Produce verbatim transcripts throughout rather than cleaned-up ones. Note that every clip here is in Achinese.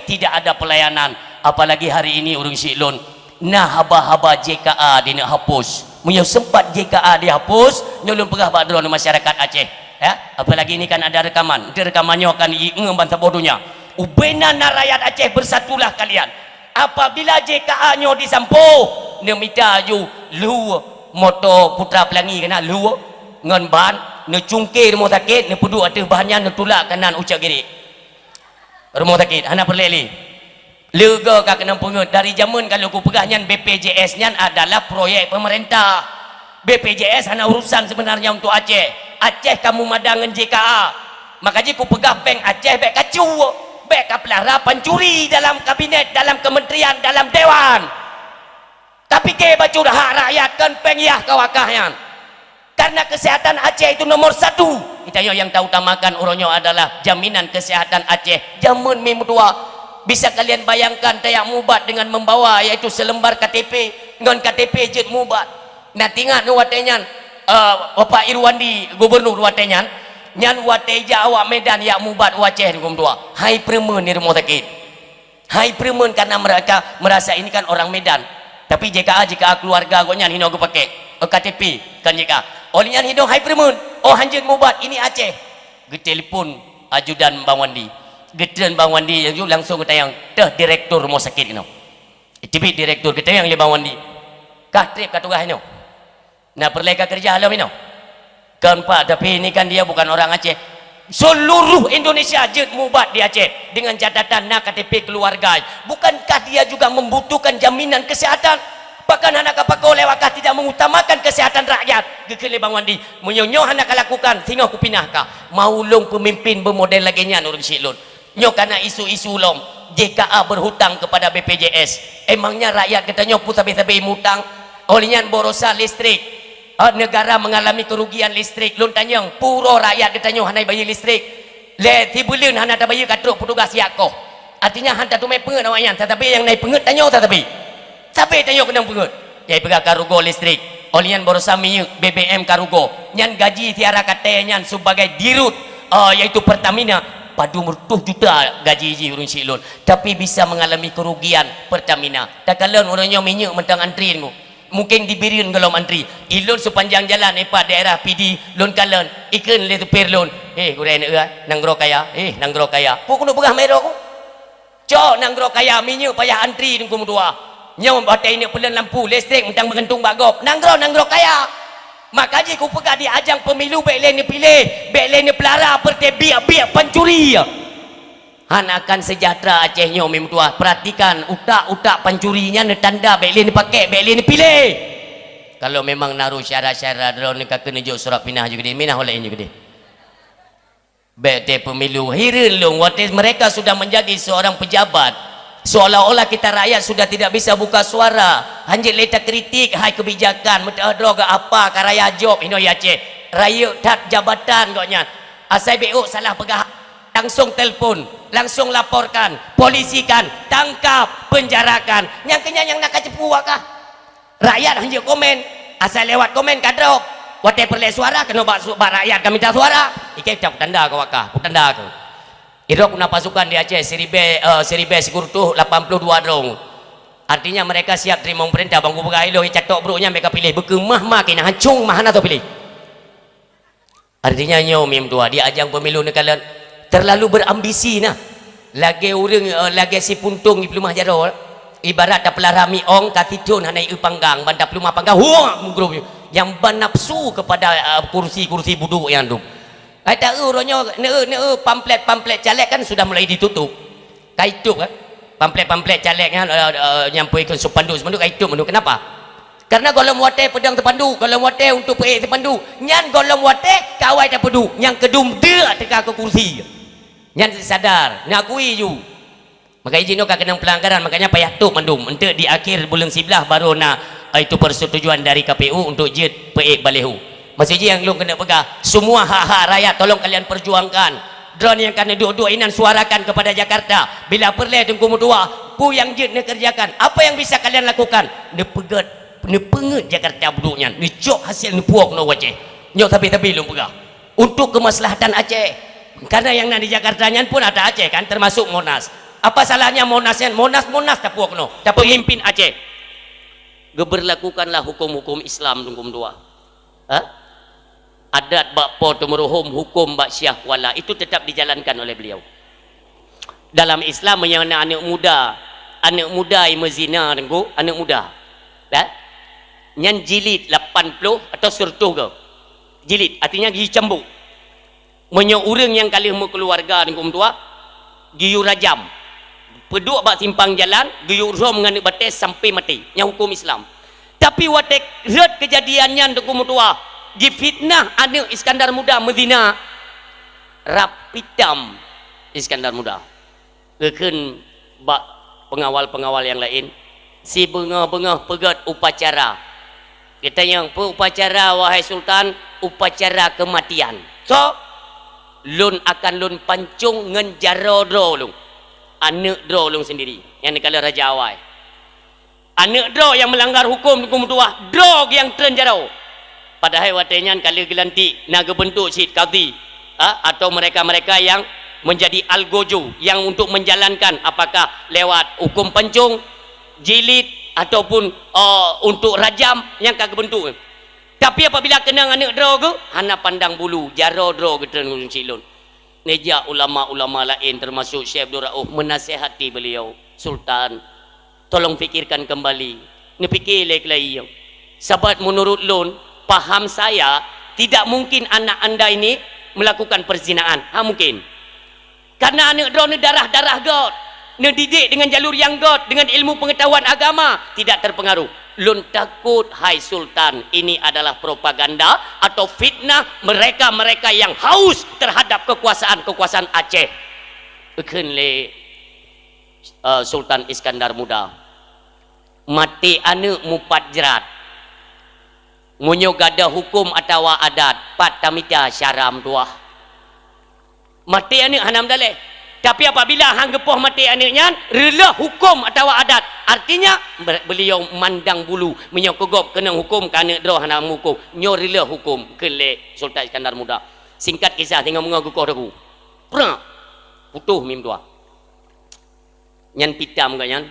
Tidak ada pelayanan, apalagi hari ini ureuëng syiek lôn na haba-haba J K A dineuk hapus. Meunyoe sempat J K A dihapus, nyoe lôn peugah bak droeneuh masyarakat Aceh, ya. Apalagi ini kan ada rekaman. Nanti rekaman nyoe akan iéngeue ban saboh donya. Ubena na rakyat Aceh, bersatulah kalian. Apabila J K A nyoe disampoe, neumita aju lu moto Putra Pelangi keunan lu ngon ban, neucungke rumoh sakét, neupeuduek ateueh ban nyan, neutulak keunan u Cot Girek. Rumoh sakét hana peureulée lé. Leuga ka keunong peungeut dari jameun ka lheueh kupeugah nyan B P J S nyan adalah proyek pemerintah. B P J S hana urusan sebenarnya untuk Aceh. Aceh ka meumada ngon J K A. Maka jih kupeugah péng Aceh bék kacu, bék kapeulara pancuri dalam kabinet, dalam kementerian, dalam dewan. Tapi ke bacut hak rakyat kon péng yah ka wakah nyan. Karena kesehatan Aceh itu nomor satu. Kita yang tautamakan uroe nyoe adalah jaminan kesehatan Aceh. Jameun mi meutuah bisa kalian bayangkan tajak mubat dengan membawa yaitu selembar K T P, ngon K T P jeuet mubat. Nah, tingat nu watée nyan, eh, Bapak Irwandi gubernur watée nyan, nyan watée jak awak Medan yak mubat u Aceh ni meutuah. Hai peureumeun di rumoh sakét. Hai peureumeun karena mereka merasa ini kan orang Medan. Tapi J K A, J K A keluarga gobnyan hino geupakai. Oh, K T P kan J K A. Oh, nyan hino hai peureumeun. Oh, hanjeut mubat ini Aceh. Geutelepon ajudan Bang Wandi. Geutreun Bang Wandi laju langsung geutanyong teuh direktur rumah sakit inoe. Teubiet direktur geutanyong lé Bang Wandi. Kah treb ka tugaih inoe? Nah, peureulée ka keureuja lom inoe. Kon Pak, tapi ini kan dia bukan orang Aceh. Seluruh Indonesia jeuet mubat di Aceh dengan catatan na K T P keluarga. Bukankah dia juga membutuhkan jaminan kesehatan? Bahkan hana ka pakoe lewat kah tidak mengutamakan kesehatan rakyat. Geukheun lé Bang Wandi, meunyoe nyoe hana ka lakukan, singoh kupinah kah. Mau lôn peumimpin beumodel lagée nyan ureuëng syiek lôn. Nyoe kana isu-isu lom, J K A berhutang kepada B P J S. Emangnya rakyat geutanyoe peue sabe-sabe mutang? Oleh nyan barosa listrik, eh, negara mengalami kerugian listrik. Lôn tanyong, peue uroe rakyat geutanyoe hana bayeue listrik? Lé sibuleuen hana tabayeue ka trok petugas yak koh. Artinya han tateumé peungeut awak nyan, tatapi nyang na peungeut tanyoe tatapi. Sabe tanyoe keunong peungeut. Nyang peugah ka rugoe listrik. Oleh nyan barosa minyeuk B B M ka rugoe. Nyan gaji Tiara Katée nyan sebagai dirut, eh, yaitu Pertamina, padum reutôh juta gaji jih ureuëng syiek lôn. Tapi bisa mengalami kerugian Pertamina. Takalon ureuëng nyoe minyeuk mantong antri nyoe. Mungkin di Bireuen gohlom antri. Ilôn sepanjang jalan ipat daerah Pidie lôn kalon. Ikheun lé supir lôn, "Eh, gurée neueu, nanggroe kaya. Eh, nanggroe kaya." Peue keuneuk peugah meuroe ku? Cok nanggroe kaya, minyeuk payah antri Teungku meutuah. Nyoe watée ineuk peulon lampu, listrik mantong meugantung bak gob. Nanggroe, nanggroe kaya. Maka jih kupeugah di ajang pemilu bék lé neupiléh, bék lé neupeulara peureuté biek-biek pancuri. Hana akan sejahtera Aceh nyoe mi meutuah. Perhatikan, utak-utak pancuri nyan neutanda bék lé neupaké, bék lé neupiléh. Kalau memang naru syara-syara droeneuh ka keuneuk jok surat pinah ju keudeh, minah ulée ju keudeh. Bék teuh pemilu, hireuen lôn watée mereka sudah menjadi seorang pejabat, seolah-olah kita rakyat sudah tidak bisa buka suara. Hanjeut lé takritik hai kebijakan, meuteuh droe geuh apa ka raya jok inoe Aceh. Rayeuk that jabatan gobnyan. Asai bék salah peugah, langsung telpon, langsung laporkan, polisikan, tangkap, penjarakan. Nyang keunyan nyang na ka ceupue wakah. Rakyat hanjeut komen, asai lewat komen ka drop. Watée peureulée suara keunoe bak su-, bak rakyat ka mita suara. Ikei tanda ka wakah, tanda ka. Irok na pasukan di Aceh siribée, eh, siribée sikureueng reutôh lapan puluh dua droe. Artinya mereka siap teurimong peurintah. Bang kupeugah ilong icatok brok nyan mereka pilih beukeumah ma kina hancung mah hana teupiléh. Artinya nyoe mi meutuah di ajang pemilu neukalon terlalu berambisi nah. Lagée ureuëng, eh, lagée si puntong di peuleumah jaroe. Ibarat tapeulara mi ong ka tithon hana ieu panggang, ban tapeuleumah panggang, huak meugrub. Nyang ban nafsu kepada, eh, kursi-kursi buduk nyang tu. Hai taeu uroe nyoe, neu-, neu-, pamflet-pamflet caleg kan sudah mulai ditutup. Ka itôp kan? Pamflet-pamflet caleg nyan, eh, eh, nyang peue ikon spanduk-spanduk ka itôp mandum. Kenapa? Karena gohlom watée peudong spanduk, gohlom watée untuk peuék spanduk. Nyan gohlom watée kawai tapeuduek, nyang keudum deuk teuka keu kursi. Nyan sadar, ngakui ju. Maka izin ka keunong pelanggaran, makanya payah tôp mandum. Enteuk di akhir buleuen siblaih baru na, eh, itu persetujuan dari K P U untuk jeuet peuék baliho. Maksud jih nyang lôn keuneuk peugah, semua hak-hak rakyat tolong kalian perjuangkan. Droeneuh nyang ka neuduek-duek inan suarakan kepada Jakarta. Bila peureulée Teungku meutuah, peue nyang jeuet neukerjakan? Apa yang bisa kalian lakukan? Neupeugét, neupeungét Jakarta buduk nyan. Neucok hasil neupuwoe keunoe u Aceh. Nyoe tapi-tapi lôn peugah. Untuk kemaslahatan Aceh. Karena nyang na di Jakarta nyan pun atra Aceh kan, termasuk Monas. Apa salahnya Monas nyan? Monas, Monas tapuwoe keunoe, tapuwoe pemimpin Aceh. Geuberlakukanlah hukum-hukum Islam, Teungku meutuah. Ha? Adat bak Po Teumeuruhom, hukum bak Syiah Kuala, itu tetap dijalankan oleh beliau. Dalam Islam, meunyoe na aneuk muda, aneuk muda nyang meuzina, Teungku, aneuk muda, ya, nyan jilid lapan ploh atau siratoh goe. Jilid, artinya jicambuk. Meunyoe ureuëng nyang ka lheueh meukeuluwarga, Teungku meutuah, geuyue rajam. Peuduek bak simpang jalan, geuyue rhom ngon aneuk batée sampai maté. Nyan hukum Islam. Tapi watée rhot keujadian nyan, Teungku meutuah, jifitnah aneuk Iskandar Muda meuzina, rab itam Iskandar Muda. Geukheun bak peungawal-peungawal nyang laén, sibeungoh-beungoh peugét upacara. Geutanyong, "Peue upacara, wahai Sultan?" "Upacara keumatian." "Soe?" "Lôn akan lôn pancong ngon jaroe droe lôn, aneuk droe lôn sendiri, nyang neukalon raja awai." Aneuk droe nyang meulanggar huköm, Teungku meutuah, droe nyang treun jaroe. Padahai watée nyan ka lheueh geulantik, na geubeuntuk cit kadhi, ha, atau mereka-mereka yang menjadi algojo, yang untuk menjalankan, apakah lewat huköm pancong, jilid, ataupun, eh, untuk rajam, nyang ka geubeuntuk. Tapi apabila keunong aneuk droe geuh, hana pandang bulu, jaroe droe geutreun ureuëng cit lôn. Neujak ulama-ulama laén, teumasuk Syekh Abdul Rauf, menasihati beliau, "Sultan, tolong pikirkan kembali." Neupike lé keulayi nyoe. "Sabab menurut lôn, paham saya, tidak mungkin anak anda ini melakukan perzinaan." Ha, mungkin. Karena aneuk droe neudarah-darah göt, neudidik dengan jalur nyang göt, dengan ilmu pengetahuan agama, tidak terpengaruh. "Lôn takot, hai Sultan, ini adalah propaganda atau fitnah mereka-mereka yang haus terhadap kekuasaan-kekuasaan Aceh," geukheun lé, eh, Sultan Iskandar Muda. "Maté aneuk mupat jrat. Meunyoe gadôh huköm atawa adat, pat tamita syara meutuah." Maté aneuk hana meudaleh. Tapi apabila han geupoh maté aneuk nyan, reuloh huköm atawa adat. Artinya, be-, beliau mandang bulu. Meunyoe keu gob keunong huköm, keu aneuk droe hana meuhuköm. Nyoe reuloh huköm, kheun lé Sultan Iskandar Muda. Singkat kisah, singoh meungoh geukoh dagu. Prak! Putôh mim dua. Nyan pitam geuh nyan.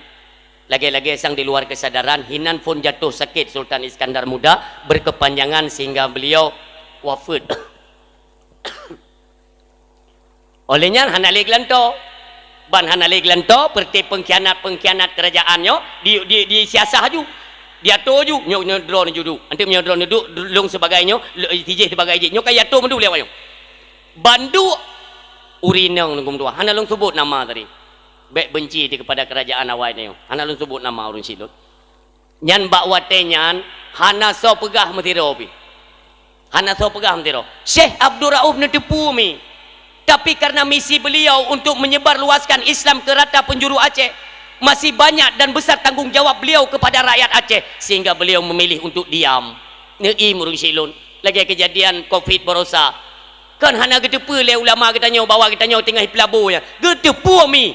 Lagée-lagée sang di luar kesadaran, hinan phon jatuh sakit Sultan Iskandar Muda berkepanjangan sehingga beliau wafat. Oleh nyan hana lé geulantoe. Ban hana lé geulantoe, peureuté pengkhianat-pengkhianat keurajaan nyoe di, di, disiasah aju. Diato aju, nyoe, nyoe droe neuduek. Anteuk nyoe droe neuduek, lôn sibagai nyoe, lôn, si jéh sibagai jéh. Nyoe ka jiato mandum lé awak nyoe. Ban duek ureuëng inong, Teungku meutuah. Hana lôn seubut nama tadi. Bék benci di kepada keurajaan awai nyoe. Hana lôn seubut nama ureuëng cit lôn. Nyan bak watée nyan, hana soe peugah meusidroe pih. Hana soe peugah meusidroe. Syekh Abdul Rauf neuteupeue mi. Tapi karena misi beliau untuk menyebarluaskan Islam ke rata penjuru Aceh, masih banyak dan besar tanggung jawab beliau kepada rakyat Aceh, sehingga beliau memilih untuk diam. Neuiem ureuëng cit lôn. Lagée keujadian covid baroesa. Kon hana geuteupeue lé ulama geutanyoe bahwa geutanyoe teungoh ipeulabo nyan. Geuteupeue mi.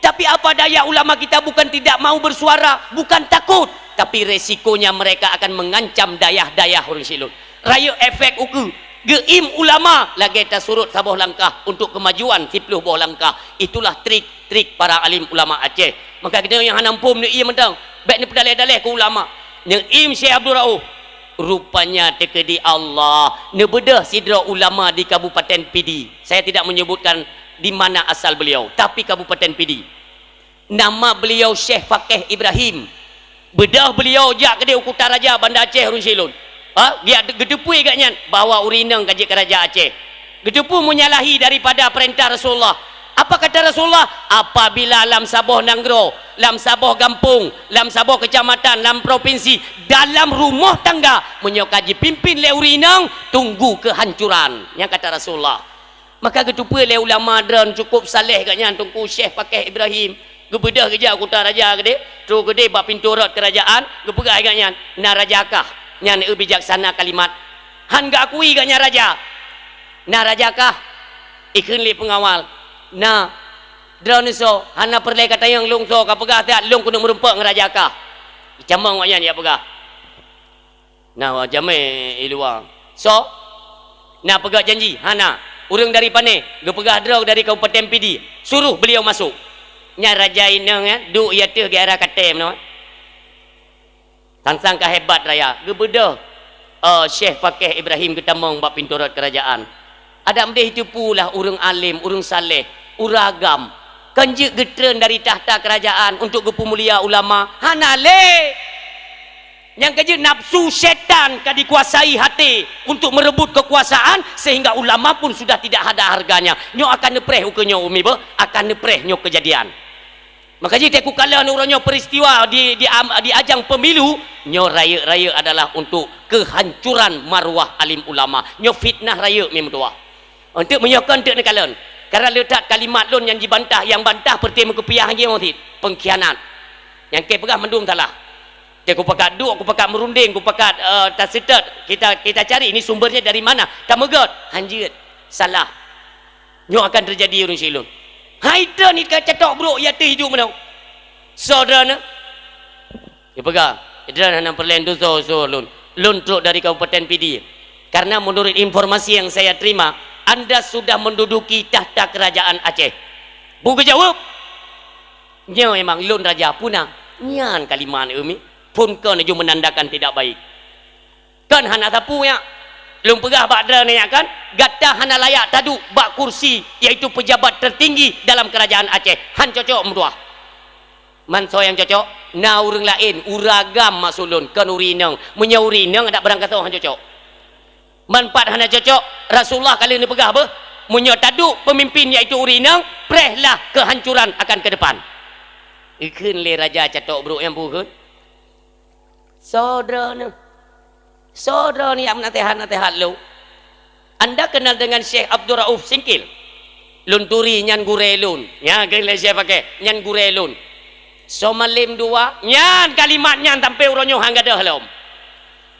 Tapi apa daya, ulama kita bukan tidak mau bersuara, bukan takut, tapi resikonya mereka akan mengancam dayah-dayah ureuëng cit lôn. Rayeuk efek ukeue, geuiem ulama lagée tasurot saboh langkah untuk kemajuan siploh boh langkah. Itulah trik-trik para alim ulama Aceh. Maka geutanyoe nyang hana muphom neuiem mantong, bék neupeudaleh-daleh keu ulama. Neuiem Syekh Abdul Rauf. Rupanya teukeudi Allah neubeudôh sidroe ulama di Kabupaten Pidie. Saya tidak menyebutkan di mana asal beliau, tapi Kabupaten Pidie. Nama beliau Syekh Fakih Ibrahim. Beudôh beliau jak keudeh u Kuta Raja, Banda Aceh, ureuëng cit lôn. Ha? Geuteupeue gobnyan bahwa ureuëng inong ka jeuet keu raja Aceh. Geuteupeue menyalahi daripada perintah Rasulullah. Apa kata Rasulullah? Apabila lam saboh nanggroe, lam saboh gampông, lam saboh keucamatan, lam propinsi, dalam rumoh tangga, meunyoe ka jipimpin lé ureuëng inong, tunggu kehancuran. Nyan kata Rasulullah. Maka geuteupeue lé ulama droen cukup saleh gobnyan, Teungku Syekh Fakih Ibrahim. Geubeudôh geujak u Kuta Raja keudeh, trok keudeh bak pintoe rot keurajaan, geupeugah gobnyan, "Na raja kah?" Nyan eu bijaksana kalimat. Han geuakui gobnyan raja. "Na raja kah?" Ikheun lé peungawal, "Na." "Droeneuh soe?" "Hana peureulée katanyong lôn soe, kapeugah that lôn keuneuk meurumpok ngon raja kah." Icamong awaknyan jak peugah. Na jamé i luwa. "Soe?" "Na peugah janji?" "Hana." "Ureuëng dari pané?" "Geupeugah droe dari Kabupaten Pidie." "Suruh beliau masuk." Nyan raja inong, eh, duek i ateueh gaya katée meunoe. Sang-sang ka hebat raya, geubeudôh, eh, Syekh Fakih Ibrahim geutamong bak pintoe rot keurajaan. Adak meudeh itu pulah ureuëng além, ureuëng saleh, ureuëng agam. Kan jeuet geutreun dari takhta keurajaan untuk geupeumulia ulama. Hana lé! Nyang keujeuet nafsu syaitan ka dikuasai hati untuk merebut kekuasaan, sehingga ulama pun sudah tidak ada harganya. Nyoe akan neupreh ukeue nyoe umi beuh, akan neupreh nyoe keujadian. Maka jih teku kala uroe nyoe peristiwa di, di, am- di ajang pemilu, nyoe rayeuk-rayeuk adalah untuk kehancuran marwah alim ulama. Nyoe fitnah rayeuk mi meutuah. Untuk meunyoe kon teuk neukalon. Karena letak kalimat lôn nyang jibantah, nyang bantah peureté meukupiah jih meusit, pengkhianat. Nyang keu peugah mandum salah. Dia kupakat duek, kupakat meurunding, kupakat, eh, taseutôt. Kita, kita cari ini sumbernya dari mana. Tameugot, hanjeuet, salah. Nyoe akan teujadi ureuëng silon. Hai droeneuh ka catok brok i ateueh iduek meunoe. Soe droeneuh? Ipeugah, droeneuh hana peureulée dosa usoe lôn. Lôn trok dari Kabupaten Pidie. Karena menurut informasi yang saya terima, anda sudah menduduki takhta kerajaan Aceh. Beu geujaweueb, nyoe emang lôn raja puna. Nyan kalimat umi, phon kon laju menandakan tidak baik. Kan hana sapeue nyak. Lôn peugah bak droeneuh nyak kan, gata hana layak taduek bak kursi, yaitu pejabat tertinggi dalam kerajaan Aceh. Han cocok meutuah. Man soe nyang cocok? Na ureuëng laén, ureuëng agam maksud lôn, kon ureuëng inong. Meunyoe ureuëng inong adak barangkasoe han cocok. Man pat hana cocok, Rasulullah ka lheueh neupeugah beuh, meunyoe taduek pemimpin yaitu ureuëng inong, prehlah kehancuran akan ke depan. Ikheun lé raja catok brok nyang bukon. Soe droeneuh? Soe droeneuh nyang meunasehat-nasehat lôn? Anda kenal dengan Syekh Abdul Rauf Singkil? Lôn turi nyan gurée lôn. Nyan keuh lé Syekh Fakih, nyan gurée lôn. Soe malem dua, nyan kalimat nyan sampai uroe nyoe han gadôh lom.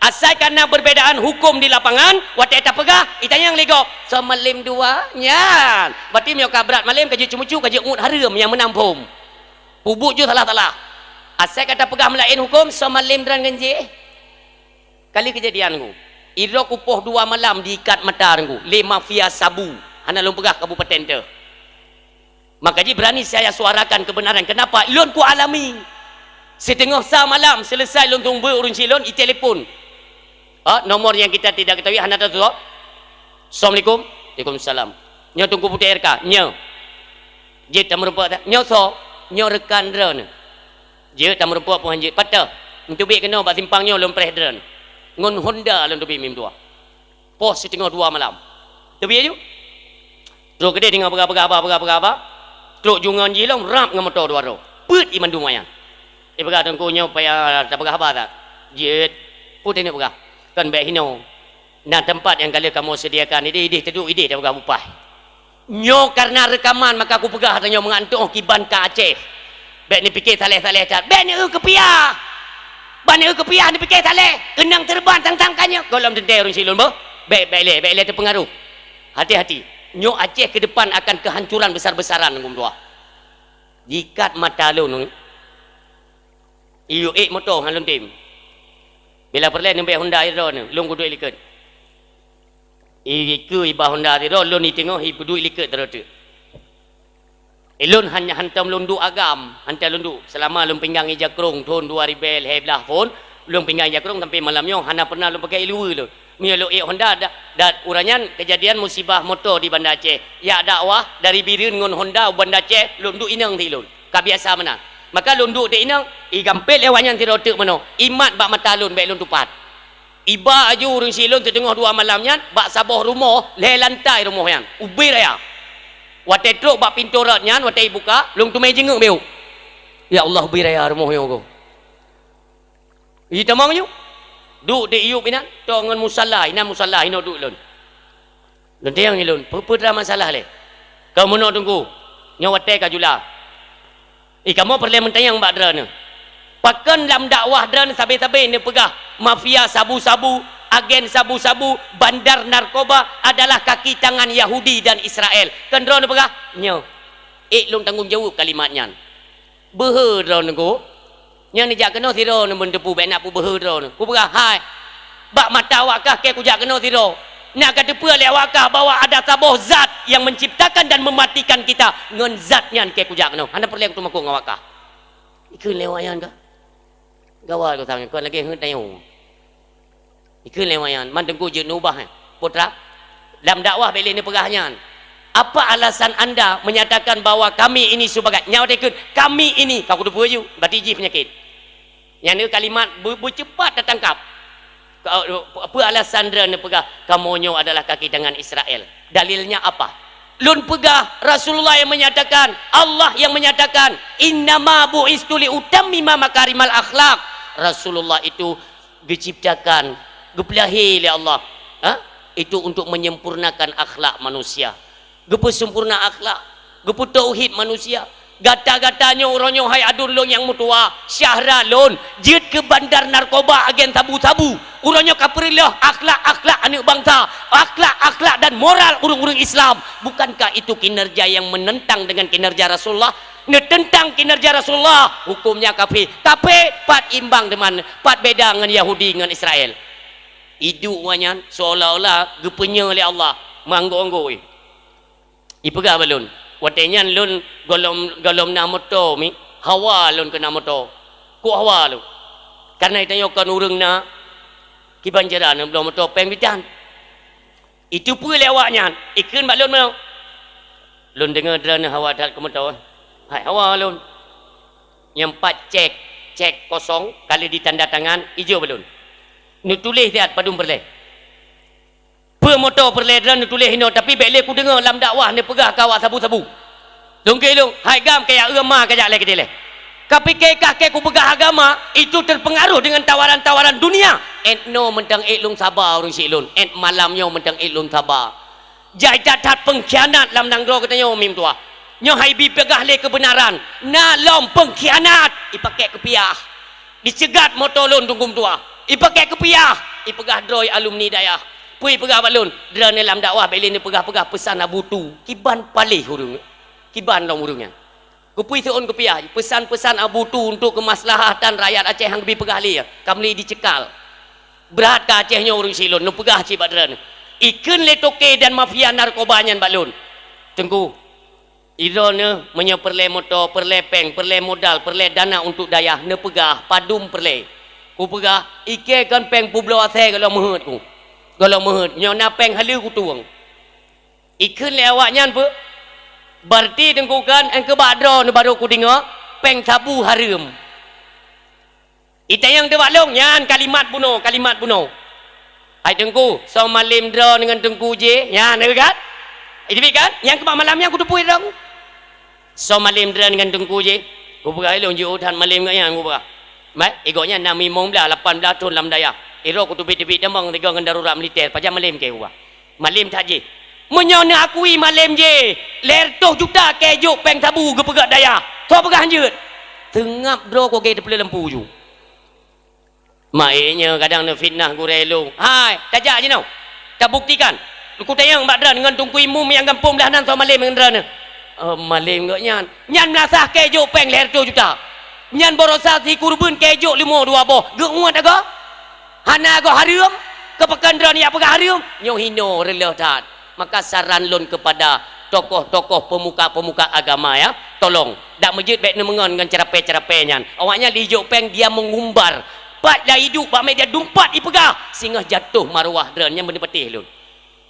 Asai karena perbedaan hukum di lapangan, watée tapeugah, itanyong lé gob, soe malem dua, nyan. Berarti meunyoe ka brat malem, ka jeuet ceumeucue, ka jeuet ngut hareuem nyang meunang phom. Peubuet ju salah-salah. Asai ka tapeugah meulaén huköm, soe malem droen ngon jih. Kali keujadian ku, idroe kupoh dua malam diikat mata ku lé mafia sabu, hana lôn peugah kabupaten teuh. Maka jih berani saya suarakan kebenaran. Kenapa? Lôn ku alami. Siteungoh sa malam, selesai lôn tueng beuet ureuëng silon, itelepon. Ha, nomor yang kita tidak ketahui, hana tatusoe. Assalamualaikum. Waalaikumsalam. Nyoe Teungku Putéh R K? Nyoe. Jeuet tameurumpok that? Nyoe soe? Nyoe reukan droeneuh. Jeuet tameurumpok pun han jeuet. Pat teuh? Neuteubiet keunoe bak simpang nyoe lôn preh droen. Ngon Honda lôn teubiet mim dua. Poh siteungoh dua malam. Teubiet ju. Trok keudeh deungon peugah-peugah haba, peugah-peugah haba. Trok ju ngon jih lom rab ngon moto dua droe. Peuet i mandum ayang. Ipeugah Teungku nyoe payah tapeugah haba that? Jeuet. Peue teuh neupeugah? Kon bék hinoe. Na teumpat nyang ka lheueh kamoe sediakan, ideh-ideh teuduek, ideh tapeugah bupah. Nyoe kareuna reukaman maka kupeugah tanyoe meungantoh kiban ka Aceh. Bék neupike saleh-saleh that, bék neueu keupiah. Ban neueu keupiah neupike saleh, keunong teureuban sang-sang ka nyoe. Gohlom teuntée ureuëng silon beuh, bék, bék lé, bék lé teupeungaruh. Hati-hati, nyoe Aceh keu depan akan keuhancuran besar-besaran ngon dua. Jikat mata lôn, iyue ék moto han lôn tem. Bila peureulée neubée Honda droeneuh, lôn kuduek likot. Ikeue iba Honda sidroe, lôn iteungoh ipeuduek likot sidroe teuk. Ilôn hanya hantom lôn duek agam, hantom lôn duek. Seulama lôn pinggang i jakrong thon dua ribée lhée blaih phon, lôn pinggang i jakrong sampai malam nyoe hana pernah lôn pakai iluweue lôn. Meunyoe lôn ék Honda, da-, da-, uroe nyan keujadian musibah moto di Banda Aceh. Jak dakwah dari Bireuen ngon Honda u Banda Aceh, lôn duek inong sit lôn. Ka biasa meunan. Maka lôn duek teuk inong, igampét lé awak nyan sidroe teuk meunoe. Imat bak mata lôn bék lôn tupat. Iba aju ureuëng silon siteungoh dua malam nyan bak saboh rumoh lhée lantai rumoh nyan, ubé raya. Watée trok bak pintoe rot nyan, watée ibuka, lôn teumé jingeuk miyueb. Ya Allah, ubé raya rumoh nyoe goh. Itamong ju. Duek di iyueb inan, toh ngon musala, inan musala inoe duek lôn. Lôn tanyong ilôn, peue-peue teuma masalah lé? Ka meunoe Teungku, nyoe watée ka jula. I kamoe peureulée meutanyong bak droeneuh. Pakon lam dakwah droeneuh sabe-sabe neupeugah mafia sabu-sabu, agen sabu-sabu, bandar narkoba adalah kaki tangan Yahudi dan Israel? Kon droeneuh peugah? Nyoe. Ék lôn tanggong jaweueb kalimat nyan. Beuhe droeneuh goh. Nyan neujak keunoe sidroe neuh meunteupeu bék na peubeuhe droeneuh. Kupeugah, hai, bak mata awak kah kée kujak keunoe sidroe. Na ka teupeu lé awak kah bahwa ada saboh zat yang menciptakan dan mematikan kita. Ngon zat nyan keu kujak keunoe. Hana peureulée kuteumakot ngon awak kah. Ikheun lé awak nyan kah? Gawat keu sang kon lagée heuet tayong. Ikheun lé awak nyan, man teungku jeuet neubah, eh. Putra, lam dakwah bék lé neupeugah nyan. Apa alasan anda menyatakan bahwa kami ini sebagai, nyawa ikheun, kami ini, ka kuteupeue ju, berarti jih peunyakét. Nyan kalimat beu-, beuceupat tatangkab. Ka-, peue alasan droeneuh peugah, "Kamoe nyoe adalah kaki tangan Israel"? Dalilnya apa? Lôn peugah, Rasulullah yang menyatakan, Allah yang menyatakan, "Innama bu'istu li utammima makarimal akhlak." Rasulullah itu geuciptakan, geupeulahé lé Allah, ha? Itu untuk menyempurnakan akhlak manusia. Geupeuseumpurna akhlak, geupeu tauhid manusia. Gata-gata nyoe uroe nyoe hai aduen lôn nyang meutuwa, syedara lôn, jeuet keu bandar narkoba agen sabu-sabu. Uroe nyoe ka peureulôh akhlak-akhlak aneuëk bansa, akhlak-akhlak dan moral ureuëng-ureuëng Islam. Bukankah itu kinerja yang menentang dengan kinerja Rasulullah? Neuteuntang kinerja Rasulullah, hukumnya kafé. Tapi pat imbang teuma, pat beda ngon Yahudi ngon Israel. Iduek awak nyan seolah-olah geupeunyoe lé Allah, meuanggô-anggô. Ipeugah bak lôn, watée nyan lôn gohlom, gohlom na moto mi, hawa lôn keu na moto. Kok hawa lôn? Kareuna tanyoe kon ureuëng na kiban cara neubloe moto péng bitan. Iteupeue lé awak nyan, ikheun bak lôn meunoe. Lôn deungoe droeneuh hawa that keu moto, eh. Hai hawa lôn. Nyang pat cek, cek kosong, ka lheueh ditanda tangan, ijok bak lôn. Neutuléh that padum peureulée. Peue moto peureulée droeneuh neutuléh inoe, tapi bék lé kudeungoe lam dakwah neupeugah ka awak sabu-sabu. Lôn keu lôn, hai gam kaya eu ma kajak lé keudeh lé. Ka pike kah keu kupeugah agama, itu terpengaruh dengan tawaran-tawaran dunia. Ét noe mantong ék lôn saba ureuëng syiek lôn, ét malam nyoe mantong ék lôn saba. Jai that-that pengkhianat lam nanggroe geutanyoe mi meutuwah. Nyoe hai bi peugah lé keubeunaran, na lom pengkhianat, ipakék keupiah. Diceugat moto lôn teungku meutuwah. Ipakék keupiah, ipeugah droe alumni dayah. Peue ipeugah bak lôn, droeneuh lam dakwah bék lé neupeugah-peugah peusan Abu Tu. Kiban paléh ureuëng, kiban lom ureuëng nyan. Keupeue seuôn keupiah, peusan-peusan Abu Tu untuk keumaslahatan rakyat Aceh han geubi peugah lé, ka meuli dicekal. Brat ka Aceh nyoe ureuëng syiek lôn, neupeugah cit bak droeneuh. Ikheun lé toke dan mafia narkoba nyan bak lôn. Teungku, Idroeneuh meunyoe peureulée moto, peureulée péng, peureulée modal, peureulée dana untuk dayah, neupeugah padum peureulée. Kupeugah, ikée kon péng peubloe asée gohlom meuheuet ku. Gohlom meuheuet, nyoe na péng haleue kutueng. Ikheun lé awak nyan peue? Berarti teungku kan, nyang keubah droeneuh barô kudeungoe, péng sabu hareuem. Itanyong teuh bak lôn, nyan kalimat bunoe, kalimat bunoe. Hai teungku, soe malém droeneuh ngon teungku jéh, nyan na kan? Iteubiet kan? Nyang keubah malam nyan kuteupeue droe. Soe malém droeneuh ngon teungku jéh, kupeugah lôn jiôh that malém gobnyan kupeugah. Mai, eh gobnyan na limong blaih, lapan blaih thon lam dayah. Idroe kuteubiet-teubiet tamong sigoe ngon darurat militer, pajan malém kée kupeugah. Malém that jih. Meunyoe neuakui malém jih, lhée reutôh juta kée jok péng sabu geupeugét dayah. Soe peugah hanjeuet? Teungab droe kogé teupeuleueh lampu ju. Maé nyoe kadang neufitnah gurée lôn. Hai, tajak jinoe. Tabuktikan. Kutanyong bak droeneuh ngon teungku imum nyang gampông blaih nan soe malém ngon droeneuh. Oh, malém gobnyan. Nyan meulasah kée jok péng lhée reutôh juta. Nyan baroesa sikureubeuen kée jok leumo dua boh. Geuh uet agoe? Hana goe hareuem, keu pakon droeneuh jak peugah hareuem, nyoe hinoe reuloh that. Maka saran lôn keupada tokoh-tokoh peumuka-peumuka agama, ya, tolong, dak meujeuet bék neumeungon ngon ceurapée-ceurapée nyan. Awaknyan lheueh jok péng dia meungumbar, pat laju iduek bak media dumpat ipeugah, singoh jatoh maruah droeneuh, nyan beuneupatéh lôn.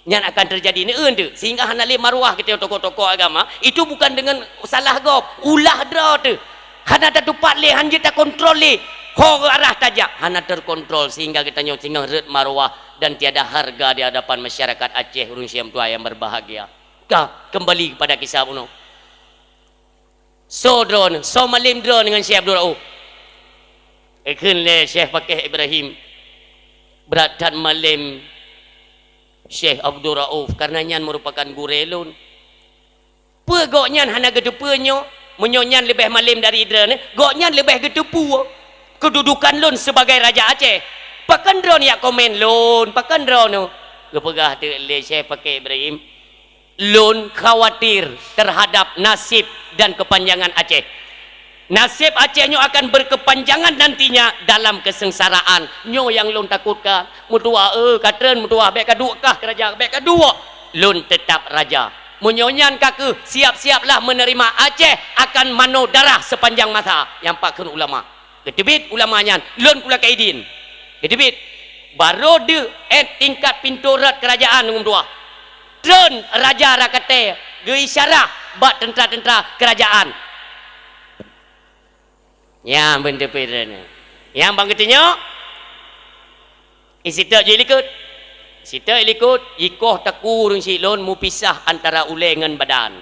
Nyan akan teujadi neueun teuh, sehingga hana lé maruah geutanyoe tokoh-tokoh agama. Itu bukan deungon salah gob, ulah droe teuh. Hana tatupat lé, hanjeuet takontrol lé. Ho arah tajak, hana terkontrol, sehingga geutanyoe singoh rhot maruah dan tiada harga di hadapan masyarakat Aceh, ureuëng Syiah meutuah yang berbahagia. Ka, kembali kepada kisah bunoe. Soe droeneuh, soe malém droeneuh ngon Syekh Abdul Rauf? Ikheun lé Syekh Pakeh Ibrahim, brat that malém Syekh Abdul Rauf, karena nyan merupakan gurée lôn. Peue gobnyan hana geuteupeue nyoe? Meunyoe nyan leubeh malém dari droeneuh, gobnyan leubeh geuteupeue keududukan lôn sebagai Raja Aceh. Pakon droeneuh jak komen lôn, pakon droeneuh? Geupeugah teuk lé Syekh Pakeh Ibrahim, lôn khawatir terhadap nasib dan kepanjangan Aceh. Naseb Aceh nyoe akan berkepanjangan nantinya dalam kesengsaraan. Nyoe nyang lôn takutkan. Meutuah, eh, ka treun meutuah, bèk ka duek kah keurajeuen, bèk ka duek. Lôn teutap raja. Meunyoe nyan ka keuh, siap-siaplah menerima Aceh akan manoe darah sepanjang masa. Nyang pakon ulama. Geuteubiet ulama nyan, lôn kulakée idin. Geuteubiet. Barô deuh ét tingkat pintoe rot keurajeuen, Teungku meutuah. Treun raja Rakatée geuisyarah bak teuntra-teuntra keurajeuen. Nyan beuneuteupeu droeneuh. Nyang ban geutanyoe, isitot jih likot. Sitot likot, jikoh takue ureuëng syik lôn mupisah antara ulée ngon badan.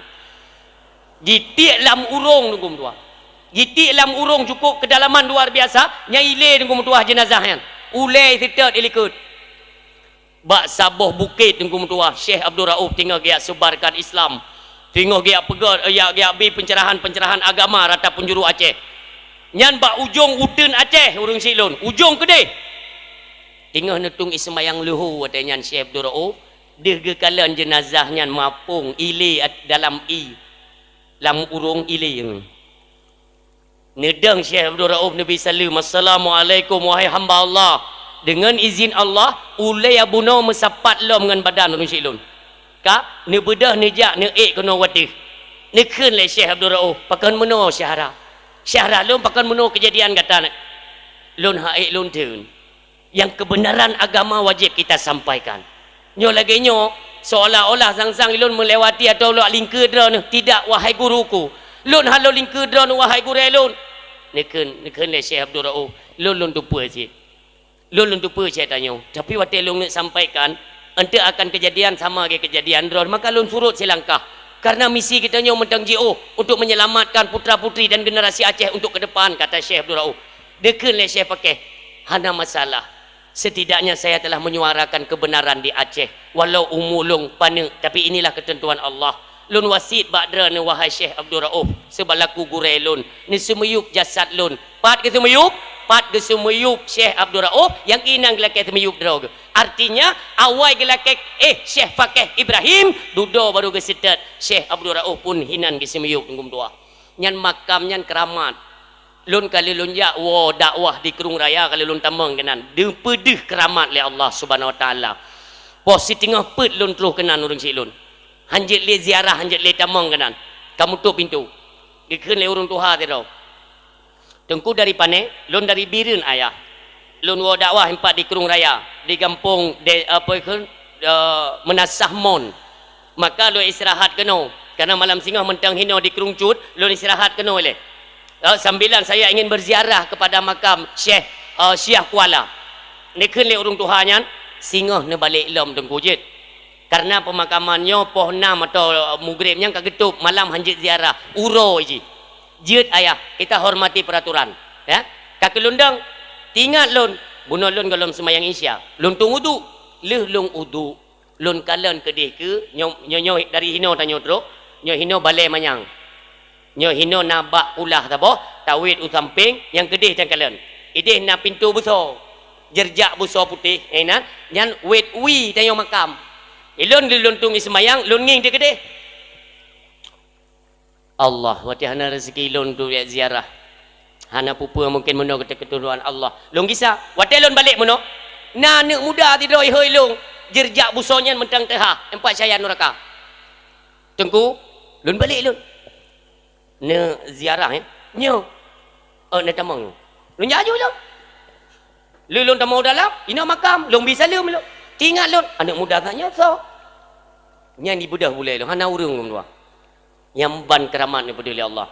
Jitiek lam urông, Teungku meutuah. Jitiek lam urông cukôp keudalaman luar biasa, nyan ilée, Teungku meutuah, jeunazah nyan. Ulée sitot ilikot. Bak saboh bukét, Teungku meutuah, Syekh Abdul Rauf teungoh geujak seubarkan Islam. Teungoh geujak peugah, eh, jak, geujak bri pencerahan-pencerahan agama rata penjuru Aceh. Nyan bak ujông uteuen Aceh, ureuëng syik lôn. Ujông keudeh. Teungoh neutueng ie seumayang leuhô watée nyan Syekh Abdul Rauf, deuh geukalon jeunazah nyan mapông ilée at-, dalam ie, lam urông ilée. Neudong Syekh Abdul Rauf neubri saleuem, "Assalamualaikum, wahai hamba Allah." Deungon izin Allah, ulée bunoe meusapat lom ngon badan ureuëng syik lôn. Ka, neubeudôh neujak neuék keunoe u ateueh. Neukheun lé Syekh Abdul Rauf, "Pakon meunoe syedara?" "Syedara lôn, pakon meunoe keujadian gata?" "Lôn han ék lôn theun." Yang kebenaran agama wajib kita sampaikan. Nyoe lagée nyoe, seolah-olah sang-sang lôn meulewati atau lôn lingkeue droeneuh. Tidak, wahai guruku. Lôn hana lôn lingkeue droeneuh, wahai gurée lôn. Neukheun, neukheun lé Syekh Abdul Rauf, lôn, lôn teupeue cit. Lôn, lôn teupeue cit tanyoe. Tapi watée lôn neuk sampaikan, eunteuk akan keujadian sama lagée keujadian droeneuh, maka lôn surot silangkah. Karena misi geutanyoe mantong jiôh untuk menyelamatkan putra-putri dan generasi Aceh untuk ke depan, kata Syekh Abdul Rauf. Neukheun lé Syekh Pakeh, hana masalah. Setidaknya saya telah menyuarakan kebenaran di Aceh, walau umu lôn paneuk, tapi inilah ketentuan Allah. Lôn wasiet bak droeneuh, wahai Syekh Abdul Rauf, seubalaku gurée lôn, neuseumiyueb jasad lôn. Pat geuseumiyueb? Pat geuseumiyueb Syekh Abdul Rauf, nyang inan geulakée seumiyueb droe geuh. Artinya, awai geulakée, eh, Syekh Pakeh Ibrahim, dudoe barô geuseutôt, Syekh Abdul Rauf pun hinan geuseumiyueb, Teungku meutuah. Nyan makam nyan keuramat. Lôn ka lheueh lôn jak woe dakwah di Krueng Raya, ka lheueh lôn tamong keunan. Deuh peudeuh keuramat lé Allah Subhanahu Wa Taala. Poh siteungoh peuet lôn troh keunan ureuëng syik lôn. Hanjeuet lé ziarah, hanjeuet lé tamong keunan. Ka mutôp pintoe. Geukheun lé ureuëng tuha sidroe, "Teungku dari pane?" "Lôn dari Bireuen, Ayah." "Lôn woe dakwah impat di Krueng Raya, di gampông de-, apa kheun, eh, Meunasah Mon. Maka lôn istirahat keunoe, karena malam singoh mantong hinoe di Krueng Cut, lôn istirahat keunoe lé. Eh, sambilan saya ingin berziarah kepada makam Syekh, eh, Syiah Kuala." Neukheun lé ureuëng tuha nyan, "Singoh neubalek lom Teungku jeuet. Karena peumakaman nyoe poh nam atau mugreb nyan ka geutôp, malam hanjeuet ziarah, uroe jih." "Jeuet, Ayah, kita hormati peraturan, ya." Ka keuh lôn dong, teuingat lôn, bunoe lôn gohlom seumayang Isya. Lôn tueng uduk, lheueh lôn uduk, lôn kalon keudeh keuh, nyoe, nyoe, nyoe dari hinoe tanyoe trok, nyoe hinoe balée manyang. Nyoe hinoe na bak kulah saboh, tawét u sampéng, nyang keudeh takalon. Ideh na pintoe beusoe, jeurjak beusoe putéh, eh, na, nyan wét wie tanyoe makam. Ilôn lheueh lôn tueng ie seumayang, lôn ngieng di keudeh. Allah, watée hana rezeki lôn untuk jak ziarah. Hana peue-peue, mungkin meunoe geuteukeue tujuan Allah. Lôn gisa, watée lôn balek meunoe, na aneuëk muda sidroe ihôi lôn, jeurjak beusoe nyan mantong teuhah, empat saya nuraka. "Teungku, lôn balek lôn." "Neuziarah, eh?" "Nyoe." "Oh, neutamong." Lôn jak aju lom. Lheueh lôn tamong u dalam, inoe makam, lôn bri saleuem lom. Teuingat lôn, aneuëk muda that nyoe soe? Nyan ibeudôh bulée lôn, hana ureuëng lôn dua. Nyang ban keuramat neupeudeuh lé Allah.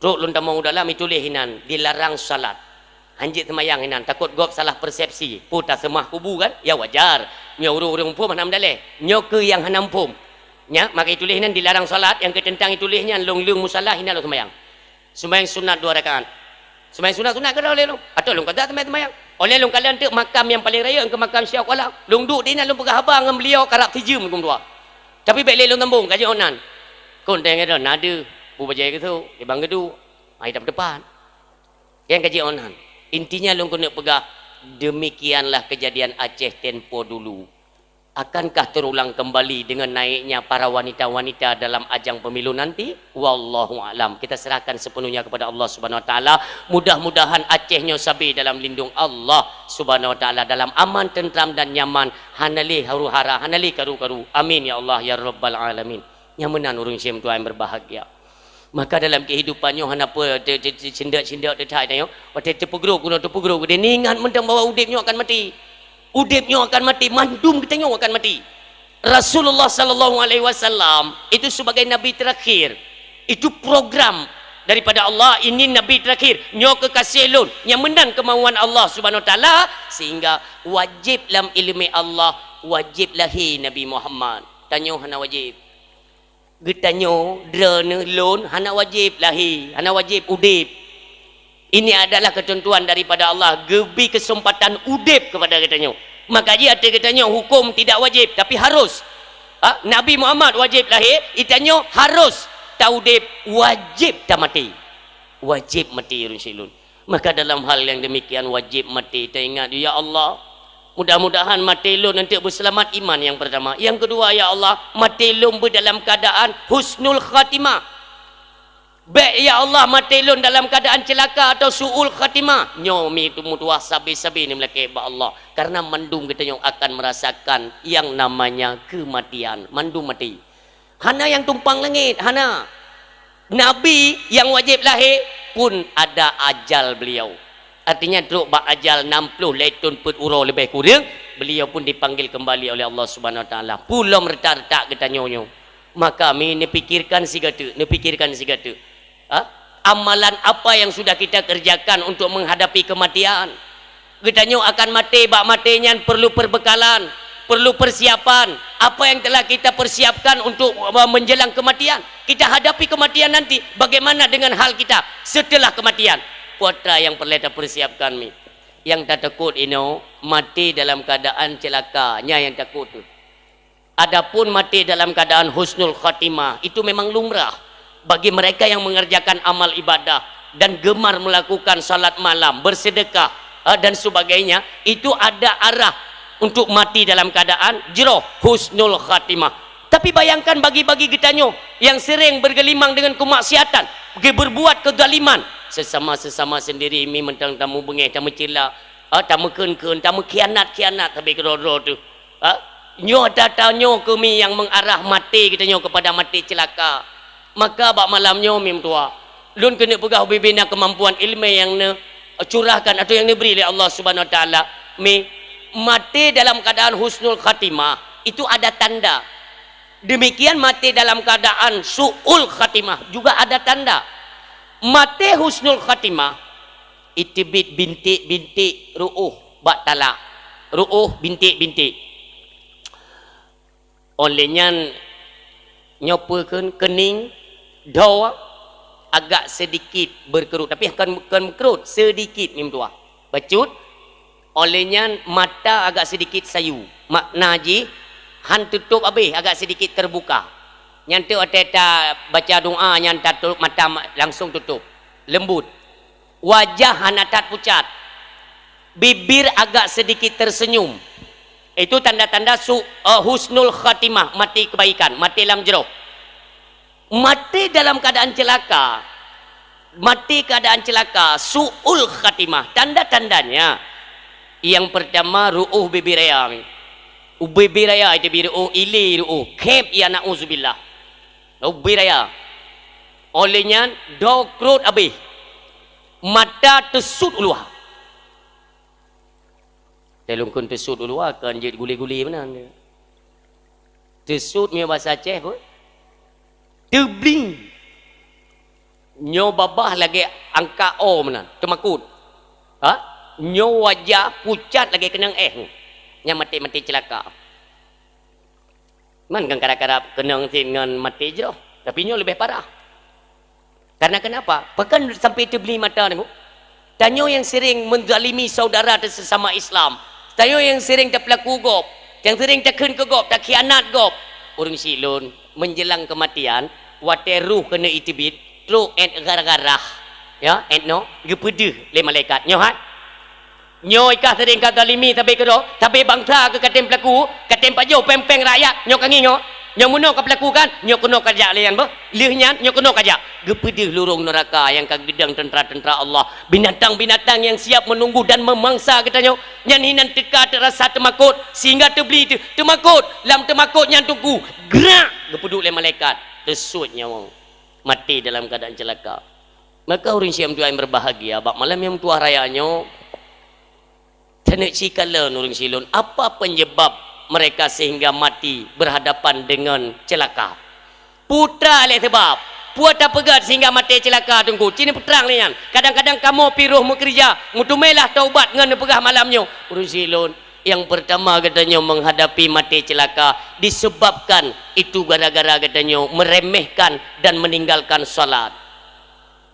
Trok lôn tamong u dalam, ituléh inan, dilarang salat. Hanjeuet seumayang inan, takot gob salah persepsi. Peue taseumah kubu kan? Ya wajar. Nyoe ureuëng-ureuëng muphom hana meudaleh. Nyoe keuh nyang hana muphom. Nya, maka ituléh inan dilarang salat, nyang keuh teuntang ituléh nyan lôn leueng musala inan lôn seumayang. Seumayang sunat dua rakaat. Seumayang sunat-sunat keudroe lé lôn. Atau lôn kada seumayang-seumayang. Óh lheueh lôn kalon teuk makam nyang paleng rayeuk keu makam Syiah Kuala. Lôn duek di inan lôn peugah haba ngon beuliau karab sijeuem lôn dua. Tapi bék lé lôn tambong, ka jeuet ôn nan. Kon teuh ngon droe na deuh, bu bajée geusok, ibang geuduek, hai tam teupat. Nyang ka jeuet ôn nan. Intinya lôn keuneuk peugah, demikianlah kejadian Aceh tempo dulu. Akankah terulang kembali dengan naiknya para wanita-wanita dalam ajang pemilu nanti? Wallahu a'lam. Kita serahkan sepenuhnya kepada Allah Subhanahu wa taala. Mudah-mudahan Aceh nyoe sabe dalam lindung Allah Subhanahu wa taala, dalam aman, tentram dan nyaman. Hana lé huru-hara, hana lé karu-karu. Amin ya Allah ya rabbal alamin. Nyang meunan ureuëng syedara nyang berbahagia. Maka dalam kehidupan nyoe hana peue te-, te-, te-, sindak-sindak teuthai tanyoe. Watée teupeugroe keunoe, teupeugroe keudeh, ingat mantong bahwa udeb nyoe akan maté. Udeb nyoe akan maté, mandum geutanyoe akan maté. Rasulullah sallallahu alaihi wasallam itu sebagai nabi terakhir. Itu program daripada Allah, ini nabi terakhir. Nyoe keukaséh lôn, nyang meunan keumauan Allah Subhanahu wa taala, sehingga wajib lam iéleumé Allah, wajib lahé Nabi Muhammad. Tanyoe hana wajib. Geutanyoe droeneuh lôn hana wajéb lahé, hana wajéb udeb. Ini adalah keuteuntuan daripada Allah, geubri keuseumpatan udeb keupada geutanyoe. Maka jih ateueh geutanyoe huköm tidak wajéb, tapi harus. Ha? Nabi Muhammad wajéb lahé, geutanyoe harus taudeb, wajéb tamaté. Wajéb maté ureuëng syedara. Maka dalam hal nyang demikian wajéb maté taingat, "Ya Allah, mudah-mudahan maté lôn nanti beuseulamat iman nyang pertama. Nyang keudua, ya Allah, maté lôn beudalam keuadaan husnul khatimah. Bék, ya Allah, maté lôn dalam keuadaan ceulaka atau su'ul khatimah." Nyoe mi teumeutuah sabe-sabe ni meulakée bak Allah. Karena mandum geutanyoe akan merasakan yang namanya kematian. Mandum maté. Hana nyang tumpang langét, hana. Nabi nyang wajéb lahé pun ada ajal beliau. Artinya, trok bak ajal enam puluh lhée thon peuet uroe leubeh kureueng, beliau pun dipanggil kembali oleh Allah Subhanahu Wa Taala. Pulom retak-retak geutanyoe nyoe. Maka mi neupikirkan sigateuk, neupikirkan sigateuk. Ha? Amalan apa yang sudah kita kerjakan untuk menghadapi kematian? Geutanyoe akan maté, bak maté nyan perlu perbekalan, perlu persiapan. Apa yang telah kita persiapkan untuk, eh, menjelang kematian? Kita hadapi kematian nanti, bagaimana dengan hal kita setelah kematian? Peue atra nyang peureulée tapersiapkan mi? Nyang tatakot inoe, maté dalam keadaan celaka, nyan nyang takot tu. Adapun maté dalam keadaan husnul khatimah, itu memang lumrah bagi mereka yang mengerjakan amal ibadah dan gemar melakukan salat malam, bersedekah, ha, dan sebagainya. Itu ada arah untuk mati dalam keadaan jroh, husnul khatimah. Tapi bayangkan bagi-bagi geutanyoe yang sering bergelimang dengan kemaksiatan, ge-, berbuat kezaliman, sesama-sesama sendiri mi mantong tamubeungéh, tamucela, ha, tameukheun-kheun, tamukhianat-khianat sabe keudroe-droe teuh. Ha? Nyoe ata-ata nyoe keuh mi nyang mengarah maté geutanyoe kepada maté celaka. Maka bak malam nyoe mi meutuah, lôn keuneuk peugah ubé-bé na keumampuan iéleumé nyang neukeucurahkan atau nyang neubri lé Allah Subhanahu Wa Taala, mi maté dalam keadaan husnul khatimah, itu ada tanda. Demikian maté dalam keadaan su'ul khatimah juga ada tanda. Maté husnul khatimah, iteubiet binték-binték ru'uh bak talak. Ru'uh binték-binték. Óh lheueh nyan nyoe peue kheun, keuning, dhoe agak sedikit berkerut, tapi kon, kon meukerut, sedikit mi meutuah. Bacut, óh lheueh nyan mata agak sedikit sayu. Makna jih han tutôp habéh, agak sedikit terbuka. Nyan teuk watée tabaca doa nyan tatôp mata ma-, langsung tutôp. Lembut. Wajah hana that pucat. Bibir agak sedikit tersenyum. Itu tanda-tanda su-, eh, husnul khatimah, maté kebaikan, maté lam jroh. Maté dalam keadaan celaka. Maté keadaan celaka, su'ul khatimah. Tanda-tandanya, yang pertama, ru'uh bibir raya. Ubé-bé raya, itu bi ru'uh, ilé ru'uh, khép, ya na'uzubillah. Ubé raya. Óh lheueh nyan, dhoe krot habéh. Mata teusut u luwa. Teuh lôn kheun teusut u luwa, kon jeuet gulé-gulé meunan. Teusut meunyoe basa Aceh peue? Teubling. Nyoe babah lagée angka o meunan, teumakot. Ha? Nyoe wajah pucat lagée keunong éh. Nyan maté-maté ceulaka. Man kan karab-karab keunong cit ngon maté jroh, tapi nyoe leubeh parah. Karena kenapa? Pakon sampai teubli mata nyoe? Tanyoe nyang sering menzalimi saudara sesama Islam, tanyoe nyang sering tapeulaku gob, nyang sering takheun keu gob, takhianat gob. Ureuëng syiek lôn, menjelang kematian, watée roh keuneuk jiteubiet, trok ét garah-garah, ya, ét nyoe, geupeudeuh lé malaikat. Nyoe hai. Nyoe i kah sering ka zalimi sabe keudroe, sabe bansa keu katem peulaku, katem pajoh péng-péng rakyat, nyoe ka ngieng nyoe. Nyoe meunoe ka peulaku kan, nyoe keunoe ka jak lé nyan beuh. Lheueh nyan, nyoe keunoe ka jak. Geupeudeuh lurông neuraka nyang ka geudong teuntra-teuntra Allah. Binatang-binatang nyang siap meununggu dan meumangsa geutanyoe. Nyan hinan teuka teurasa teumakot, sehingga teubli teu-, teumakot. Lam teumakot nyan Teungku, grak! Geupeuduek lé malaikat. Teusuet nyawöng. Maté dalam keuadaan ceulaka. Maka ureuëng syiek meutuah nyang berbahagia, bak malam nyang meutuah raya nyoe, taneuk cikalon ureuëng syiek lôn, apa penyebab mereka sehingga mati berhadapan dengan celaka? Peue teuma lé sabab, peue tapeugöt sehingga maté ceulaka Teungku? Ci neupeutrang lé nyan. Kadang-kadang kamoe pih roh meukeureuja, meuteumé lah taubat ngon neupeugah malam nyoe. Ureuëng syiek lôn, yang pertama geutanyoe menghadapi maté ceulaka disebabkan itu gara-gara geutanyoe meremehkan dan meninggalkan salat.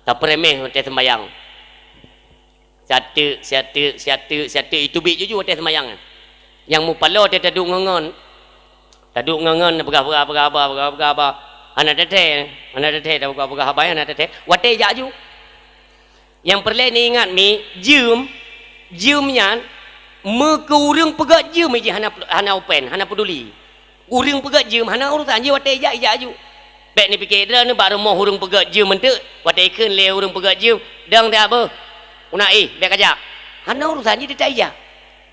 Tapeureméh watée seumbayang. Siateuk, siateuk, siateuk, siateuk, iteubiet juju watée seumbayang. Nyang mupaloe watée taduek ngon-ngon. Taduek ngon-ngon, peugah-peugah, peugah haba, peugah-peugah haba. Hana teuthée, hana teuthée, tapeugah-peugah haba, hana teuthée. Watée jak ju. Nyang peureulée neuingat mi, jeuem, jeuem nyan, meukeu ureuëng peugöt jeuem jih hana, hana open, hana peuduli. Ureuëng peugöt jeuem hana urusan jih watée ijak, ijak aju. Bék neupike droeneuh bak rumoh ureuëng peugöt jeuem eunteuk, watée ikheun lé ureuëng peugöt jeuem, "Dong teuh beuh, una éh, bék kajak." Hana urusan jih teutab ijak.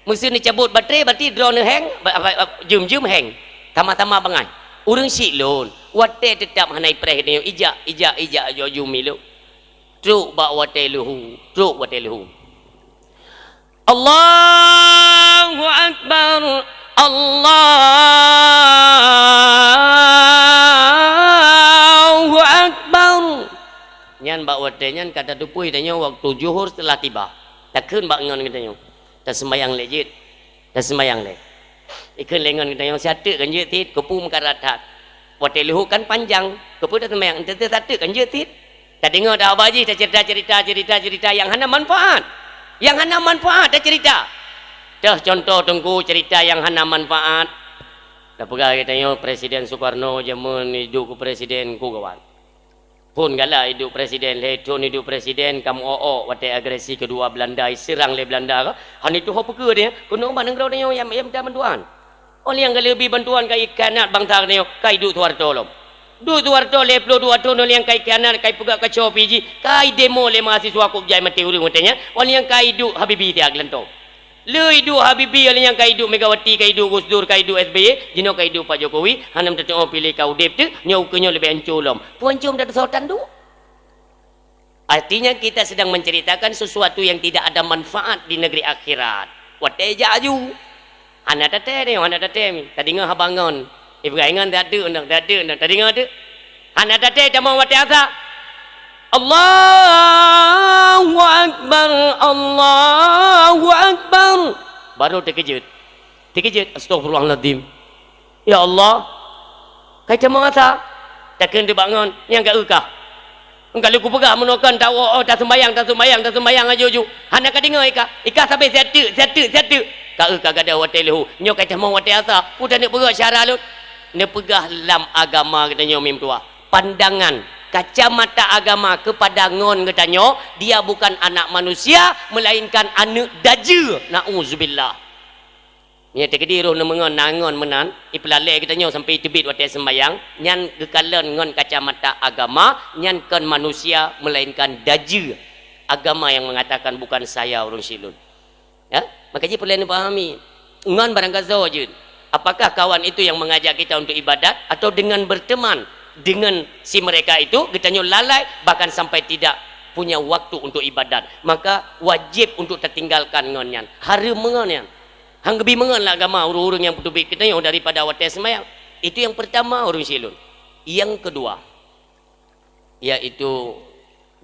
Meuseu neucabot baterai, berarti droeneuh heng, ba-, ba-, ba-, jeuem-jeuem heng. Sama-sama bangai. Ureuëng syiek lôn, watée teutab hana ipreh geutanyoe, ijak, ijak, ijak aju-aju milu. Trok bak watée leuhu, trok watée leuhu. Allahu Akbar, Allahu Akbar. Nyan bak watée nyan ka tateupeue tanyoe waktu Zuhur telah tiba. Takheun bak ngon geutanyoe, "Taseumbayang lé jeuet, taseumbayang lé." Ikheun lé ngon geutanyoe, "Siateuk kan jeuet cit, keupeue meukarat that." Watée leuhu kan panjang, keupeue taseumbayang, "Siateuk kan jeuet cit." Tadeungoe dah haba jih, tacerita-cerita, cerita-cerita nyang hana manfaat. Nyang hana manfaat tacerita. Teuh contoh Teungku cerita nyang hana manfaat. Tapeugah geutanyoe Presiden Sukarno jameun iduek keu presiden ku kawan. Phon galak iduek presiden, lhée thon iduek presiden, ka meu-ôk-ôk watée agresi keudua Belanda, iseurang lé Belanda ka. Hana ituho peue keu dia, keunoe bak nanggroe tanyoe nyang, nyang mita bantuan. Óh lheueh nyan ka leubeh bantuan ka ikhianat bansa geutanyoe, ka iduek Suharto lom. Duek Suharto lhée ploh dua thon óh lheueh nyan ka ikhianat, ka ipeugah kaco pih jih, ka idemo lé mahasiswa kok jai maté ureuëng watée nyan, óh lheueh nyan ka iduek Habibie siat geulantoe. Le iduek Habibie, óh lheueh nyan ka iduek Megawati, ka iduek Gus Dur, ka iduek S B Y, jinoe ka iduek Pak Jokowi, hana meuteumé piléh ka udeb teuk, nyoe ukeue nyoe leubeh ancô lom. Peue ancô meudat soe tanduek? Artinya kita sedang menceritakan sesuatu yang tidak ada manfaat di negeri akhirat. Watée jak aju. Hana taté nyoe, hana taté mi. Tadeungoe haba ngon. Ibrahim ngon tadeuk nang, tadeuk nang, tadeungoe teuk. Hana taté tamong watée asa. Allahu Akbar, Allahu Akbar. Baru teukeujot. Teukeujot, astagfirullahaladzim. Ya Allah, kai tamong asa. Takheun teuh bak ngon, nyang ka eu kah. Ka lheueh kupeugah meunoe kan, ta-, oh, oh, taseumbayang, taseumbayang, taseumbayang aju-aju. Hana ka deungoe ikah. Ikah sabe siateuk, siateuk, siateuk. Ka eu ka gadôh watée leuhu. Nyoe ka tamong watée asa. Peue taneuk peugah syara lôn? Neupeugah lam agama geutanyoe mim tuha. Pandangan, kacamata agama kepada ngon geutanyoe, dia bukan anak manusia, melainkan aneuk dajeue. Nauzubillah. Nyan teukeudi roh neumeungon na ngon meunan, ipeulalée geutanyoe sampai teubiet watée seumbayang, nyan geukalon ngon kacamata agama, nyan kon manusia, melainkan dajeue. Agama yang mengatakan bukan saya ureuëng syiek lôn. Ya, maka jih peureulée neupahami. Ngon barangkasoe jeuet. Apakah kawan itu yang mengajak kita untuk ibadat atau dengan berteman dengan si mereka itu, geutanyoe lalai bahkan sampai tidak punya waktu untuk ibadat. Maka wajib untuk tatinggalkan ngon nyan. Hareuem ngon nyan. Han geubi meungon lam agama ureuëng-ureuëng nyang peuteubiet geutanyoe daripada watée seumayang. Itu nyang peurtama ureuëng syiek lôn. Nyang keudua, yaitu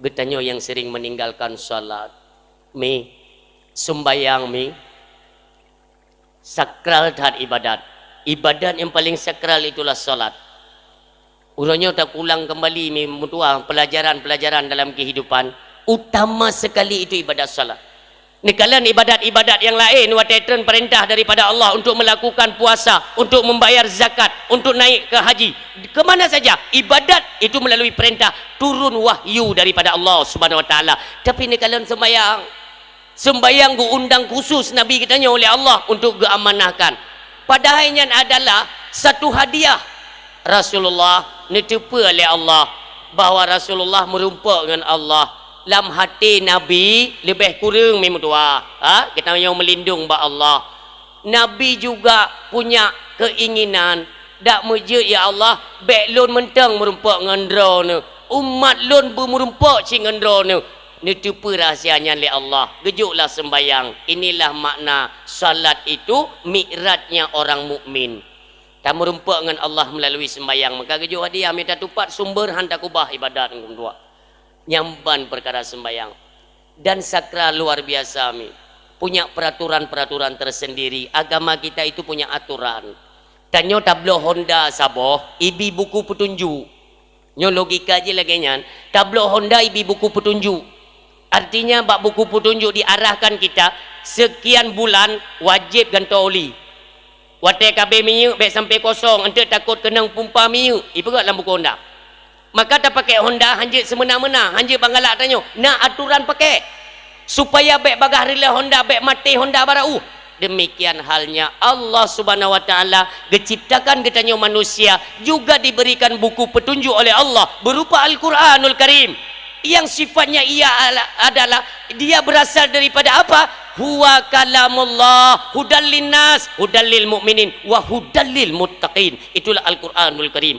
geutanyoe nyang sering meninggalkan salat, mi, sumbayang, mi. Sakral that ibadat. Ibadat nyang paling sakral itulah salat. Uroe nyoe takulang keumbali mi meutuah pelajaran-pelajaran dalam kehidupan, utama sekali itu ibadat salat. Neukalon ibadat-ibadat nyang laén watée treun peurintah daripada Allah untuk melakukan puasa, untuk membayar zakat, untuk naik ke haji. Ke mana saja ibadat itu melalui perintah turun wahyu daripada Allah Subhanahu Wa Taala. Tapi neukalon seumayang, Seumbahyang geuundang khusus Nabi geutanyoe lé Allah untuk geuamanahkan. Padahai nyan adalah satu hadiah. Rasulullah neuteupeue lé Allah bahwa Rasulullah meurumpok ngon Allah. Lam até Nabi leubeh kureueng meutuah, ha? Geutanyoe meulindong bak Allah. Nabi juga punya keinginan, dak meujeuet, "Ya Allah, bék lôn mantong meurumpok ngon Droeneuh. Umat lôn beumeurumpok cit ngon Droeneuh." Neuteupeue rahsia nyan lé Allah. Geujoklah seumbahyang. Inilah makna salat itu mi'rajnya orang mukmin. Tameurumpok ngon Allah meulalu seumbahyang. Maka geujok hadiah, mita tupat sumber han takubah ibadat ngon dua. Nyang ban peukara seumbahyang. Dan sakral luar biasa mi. Punya peraturan-peraturan tersendiri. Agama kita itu punya aturan. Tanyoe tabloe honda saboh, ibi buku petunjuk. Nyoe logika jih lagée nyan, tabloe honda ibi buku petunjuk. Artinya bak buku petunjuk diarahkan kita, sekian bulan wajéb gantoe oli. Watée ka abéh minyeuk bék sampai kosong, eunteuk takot keunong pumpa minyeuk, ipeugét lam buku honda. Maka tapakée honda hanjeuet seumeunan-meunan, hanjeuet bangalak tanyoe. Na aturan pakée. Supaya bék bagaih reuloh honda, bék maté honda barô. Demikian halnya Allah Subhanahu wa Ta'ala geuciptakan geutanyoe manusia juga diberikan buku petunjuk oleh Allah berupa Al-Quranul Karim. Yang sifatnya ia ala-, adalah dia berasal daripada apa? Huwa kalamullah, hudal linnas, hudal lil mu'minin, wa hudal lil muttaqin. Itulah Al-Quranul Karim.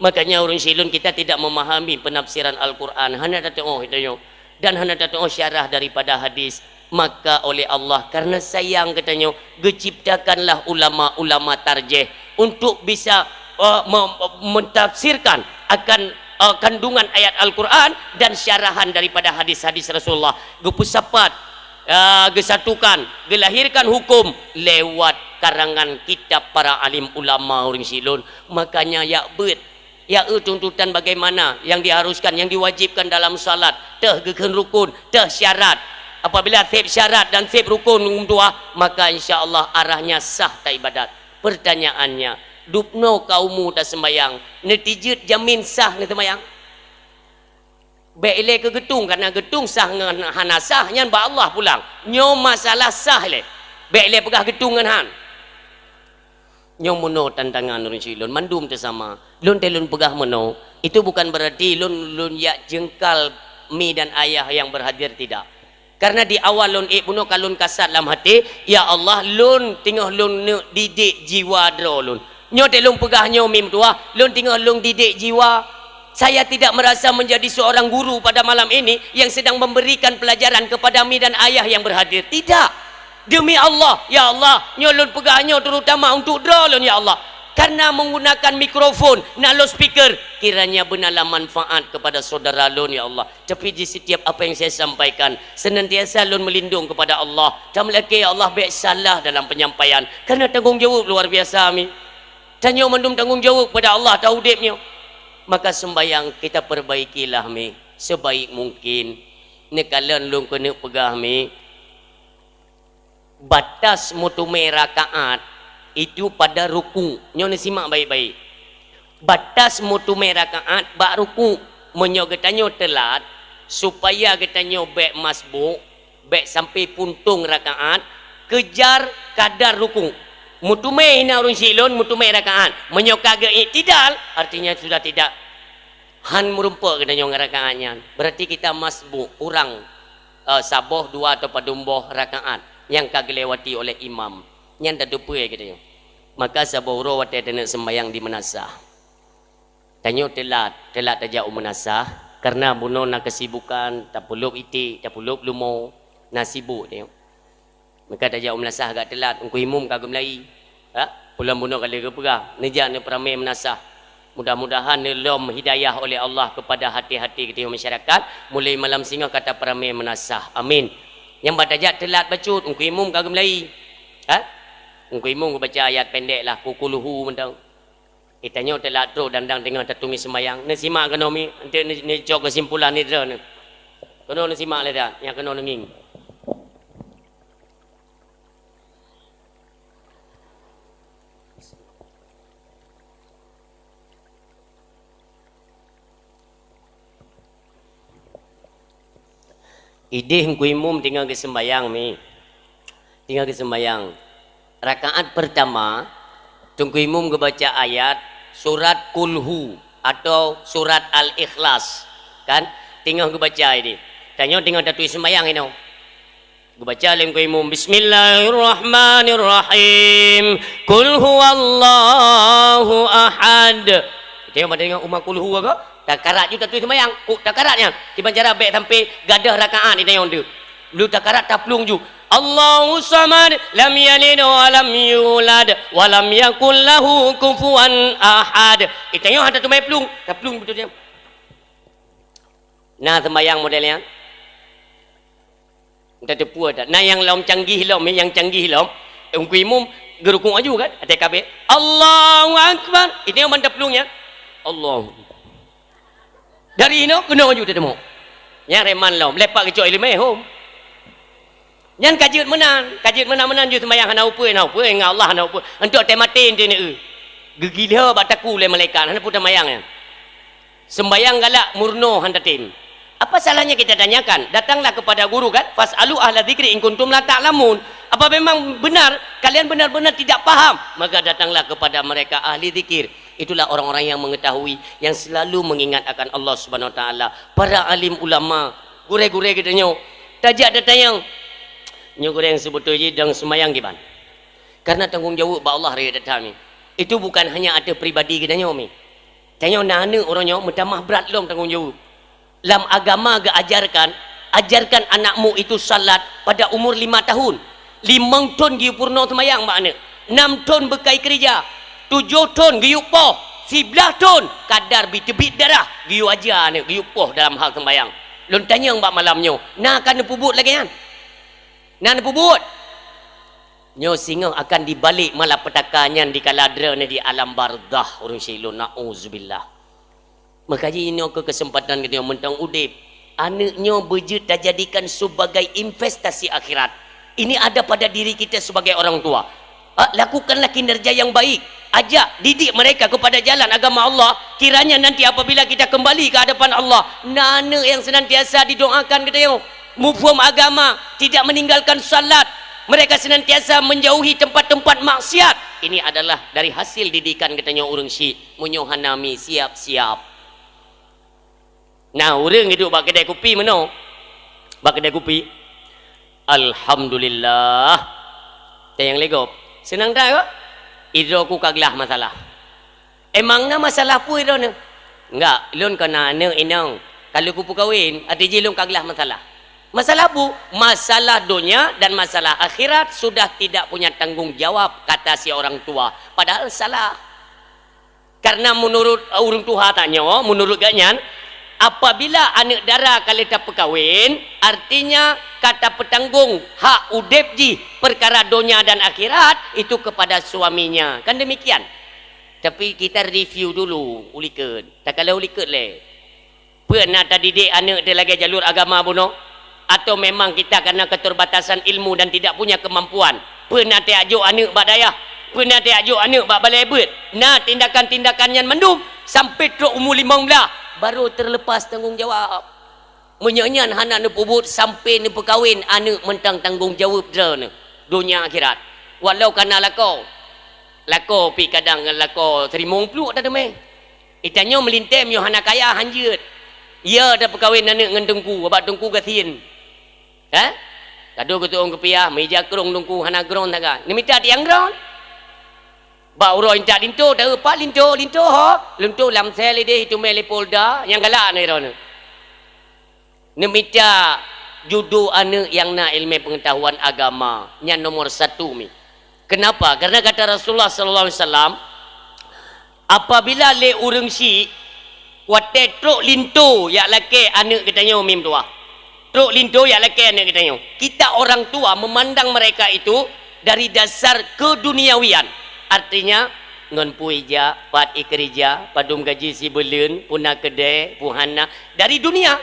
Makanya ureuëng silon kita tidak memahami penafsiran Al-Quran, hana tateuoh tanyoe dan hana tateuoh syarah daripada hadis. Maka oleh Allah karena sayang geutanyoe geuciptakanlah ulama-ulama tarjih untuk bisa, eh, me-, mentafsirkan akan, eh, kandungan ayat Al-Quran dan syarahan daripada hadis-hadis Rasulullah. Geupeusapat, eh, geusatukan, geulahirkan hukum lewat karangan kitab para alim ulama ureuëng silon. Makanya yak beuet, ya, eh, tuntutan bagaimana yang diharuskan, yang diwajibkan dalam salat, teuh geukheun rukun, teuh syarat. Apabila seb syarat dan seb rukun meutuah, maka insya Allah arahnya sah taibadat. Pertanyaannya, dubnoe ka umu taseumbahyang, neutijeuet jamin sah neuseumbahyang? Bék ilée keu geutung, karena geutung sah ngon hana sah nyan bak Allah pulang. Nyoe masalah sah ilée. Bék ilée peugah geutung ngon han. Nyoe meunoe tantangan ureuëng silon, mandum teusama. Lôn teuh lôn peugah meunoe, itu bukan berarti lôn, lôn yak jeungkal mi dan ayah yang berhadir, tidak. Karena di awal lôn ék bunoe ka lôn kasat lam até, "Ya Allah, lôn teungoh lôn neuk didik jiwa droe lôn." Nyoe teuh lôn peugah nyoe mi meutuah, lôn teungoh lôn didik jiwa. Saya tidak merasa menjadi seorang guru pada malam ini yang sedang memberikan pelajaran kepada mi dan ayah yang berhadir. Tidak. Demi Allah, ya Allah, nyoe lôn peugah nyoe terutama untuk droe lôn, ya Allah. Karena menggunakan mikrofon, na loudspeaker, kiranya beunalah manfaat kepada saudara lôn, ya Allah. Tapi di setiap apa yang saya sampaikan, senantiasa lôn melindung kepada Allah. Tameulakée, ya Allah, bék salah dalam penyampaian. Karena tanggung jawab luar biasa mi. Tanyoe mandum tanggung jawab kepada Allah, taudeb nyoe. Maka sembahyang kita perbaikilah mi sebaik mungkin. Neukalon lôn keuneuk peugah mi, batas meuteumé rakaat itu pada ruku. Nyoe neusimak baik-baik. Batas meuteumé rakaat bak ruku. Meunyoe geutanyoe teulat, supaya geutanyoe bék masbuk, bék sampai puntông rakaat, kejar kadar ruku. Meuteumé hina ureuëng silon, meuteumé rakaat. Meunyoe ka geuiktidal, artinya sudah tidak, han meurumpok geutanyoe ngon rakaat nyan. Berarti kita masbuk, kurang, eh, saboh, dua, atau padum boh rakaat nyang ka geulewati oleh imam. Nyan tateupeue geutanyoe. Maka saboh uroe watée taneuk seumbahyang di meunasah. Tanyoe teulat, teulat tajak u meunasah, karena bunoe na keusibukan, tapeulop iték, tapeulop leumo, na sibuk tanyoe. Maka tajak u meunasah agak teulat, Teungku Imum ka geumeulai. Ha? Pulan bunoe ka lheueh geupeugah, neujak neupeuramé meunasah. Mudah-mudahan neulom hidayah oleh Allah kepada hati-hati geutanyoe masyarakat, mulai malam singoh ka tapeuramé meunasah. Amin. Nyang ban tajak teulat bacut, Teungku Imum ka geumeulai. Ha? Teungku Imum geubaca ayat pendek lah, Qul huwallahu mantong. Eh, tanyoe teulat trok dan dang teungoh tatueng seumbahyang. Neusimak keunoe mi, eunteuk ne-, neucok keusimpulan ni droeneuh. Keunoe neusimak lé that, nyang keunoe neungieng. Idéh Teungku Imum teungoh geuseumbayang mi. Teungoh geuseumbayang. Rakaat peurtama, Teungku Imum geubaca ayat surat Kulhu atau surat Al-Ikhlas. Kan? Teungoh geubaca idéh. Tanyoe teungoh tatui seumbayang inoe. Geubaca lé Teungku Imum, "Bismillahirrahmanirrahim. Qul huwallahu ahad." Tanyoe ban deungoe uma kulhu ka? Takarat ju tatui seumbayang. Ku takarat nyan. Kiban cara bèk sampai gadôh rakaat di tanyoe tu. Lu takarat taplueng ju. "Allahu samad, lam yalid wa lam yulad, wa lam yakul lahu kufuwan ahad." Di tanyoe hana teumai plueng, taplueng beutôi nyan. Na seumbayang model nyan? Teuteupue that. Na nyang lom canggih lom, nyang canggih lom, Teungku Imum geurukuk aju kan? Até kabeh, "Allahu Akbar." Itu nyang ban taplueng nyan. Allah. Dari inoe keunoe aju teuteumok. Nyang reman lom, lepak geucok ileumèe hom. Nyan ka jeuet meunan, ka jeuet meunan-meunan ju seumbayang hana upeue, hana upeue ngon Allah hana upeue. Entok teumaté enteuk neu. Geugila bak takue lé malaikat, hana peue teumayang nyan. Sembahyang galak murno han tatem. Apa salahnya kita tanyakan? Datanglah kepada guru kan? "Fas'alu ahla dzikri in kuntum la ta'lamun." Apa memang benar kalian benar-benar tidak paham? Maka datanglah kepada mereka ahli zikir. Itulah orang-orang yang mengetahui, yang selalu mengingat akan Allah Subhanahu wa Taala. Para alim ulama, gurée-gurée geutanyoe, tajak tatanyong. Nyoe gurée nyang seubeutôi jih dong seumayang kiban. Karena tanggong jaweueb bak Allah raya that-that mi. Itu bukan hanya ateueh pribadi geutanyoe mi. Tanyoe na aneuk uroe nyoe meutamah brat lom tanggong jaweueb. Lam agama geuajarkan, ajarkan anakmu itu salat pada umur lima tahun. Limong thon geuyue purno seumayang bak aneuk. Nam thon beukai keurija. Tujoh thon geuyue poh. Siblaih thon kadar bi teubiet darah geuyue aja aneuk, geuyue poh dalam hal seumbayang. Lôn tanyong bak malam nyoe, na ka neupeubuet lagée nyan? Na neupeubuet? Nyoe singoh akan dibalek malapetaka nyan dikala droeneuh di alam barzakh ureuëng syik lôn, na'udzubillah. Maka jinoe keu keuseumpatan geutanyoe mantong udeb. Aneuk nyoe beujeuet tajadikan sebagai investasi akhirat. Ini ada pada diri kita sebagai orang tua. Ha, lakukanlah kinerja yang baik. Ajak, didik mereka kepada jalan agama Allah. Kiranya nanti apabila kita kembali ke hadapan Allah, na aneuk nyang senantiasa didoakan geutanyoe, muphom agama, tidak meninggalkan salat. Mereka senantiasa menjauhi tempat-tempat maksiat. Ini adalah dari hasil didikan geutanyoe ureuëng syik. Meunyoe hana mi, siap-siap. Nah, ureuëng iduek bak keudée kupi meunoe. Bak keudée kupi. Alhamdulillah. Tanyong lé gob. Seunang that kok? Idroe ku ka glah masalah. Emang na masalah peue droeneuh? Enggak, lôn ka na aneuk inong. Ka lheueh kupeukawen, até jih lôn ka glah masalah. Masalah peue? Masalah donya dan masalah akhirat sudah tidak punya tanggung jawab, kata si orang tua. Padahal salah. Karena menurut, eh, ureuëng tuha tanyoe, menurut geuhnyan, apabila aneuk dara ka lheueh tapeukawen, artinya ka tapeutanggong hak udeb jih, perkara donya dan akhirat, itu kepada suaminya. Kan demikian? Tapi kita review dulu, ulikot. Takalon ulikot lé. Peue na tadidik aneuk teuh lagée jalur agama bunoe? Atau memang kita karena keterbatasan ilmu dan tidak punya kemampuan? Peue na tajak jok aneuk bak dayah? Peue na tajak jok aneuk bak balée beuet? Na tindakan-tindakan nyan mandum sampai trok umu limong blaih, baru terlepas tanggong jawab. Meunyoe nyan hana neupeubuet sampai neupeukawen aneuk mantong tanggong jawab droeneuh, donya akhirat. Walau ka na lakoe, lakoe pih kadang ngon lakoe teurimong pluek tateumé. Geutanyoe meulintée meunyoe hana kaya han jeuet. Ya tapeukawen aneuk ngon teungku, bak teungku gasien. Hah? Kado geutuong keupiah, meuija krong teungku hana grong taga. Neumita tiang grong. Bak uroe intat linto, taeu pat linto, linto ho. Linto lam sel idéh iteumé lé Polda, nyang galak na droeneuh. Neumita judo aneuk nyang na ileumé peungeutahuan agama, nyan nomor satu mi. Kenapa? Karena kata Rasulullah sallallahu alaihi wasallam, apabila lé ureuëng syik watée trok linto jak lakée aneuk geutanyoe mi meutuwah. Trok linto jak lakée aneuk geutanyoe. Kita orang tua memandang mereka itu dari dasar keduniawian. Artinya, ngon peue ija, pat ikeurija, padum gaji sibuleuen, peue na keudée, peue hana. Dari dunia.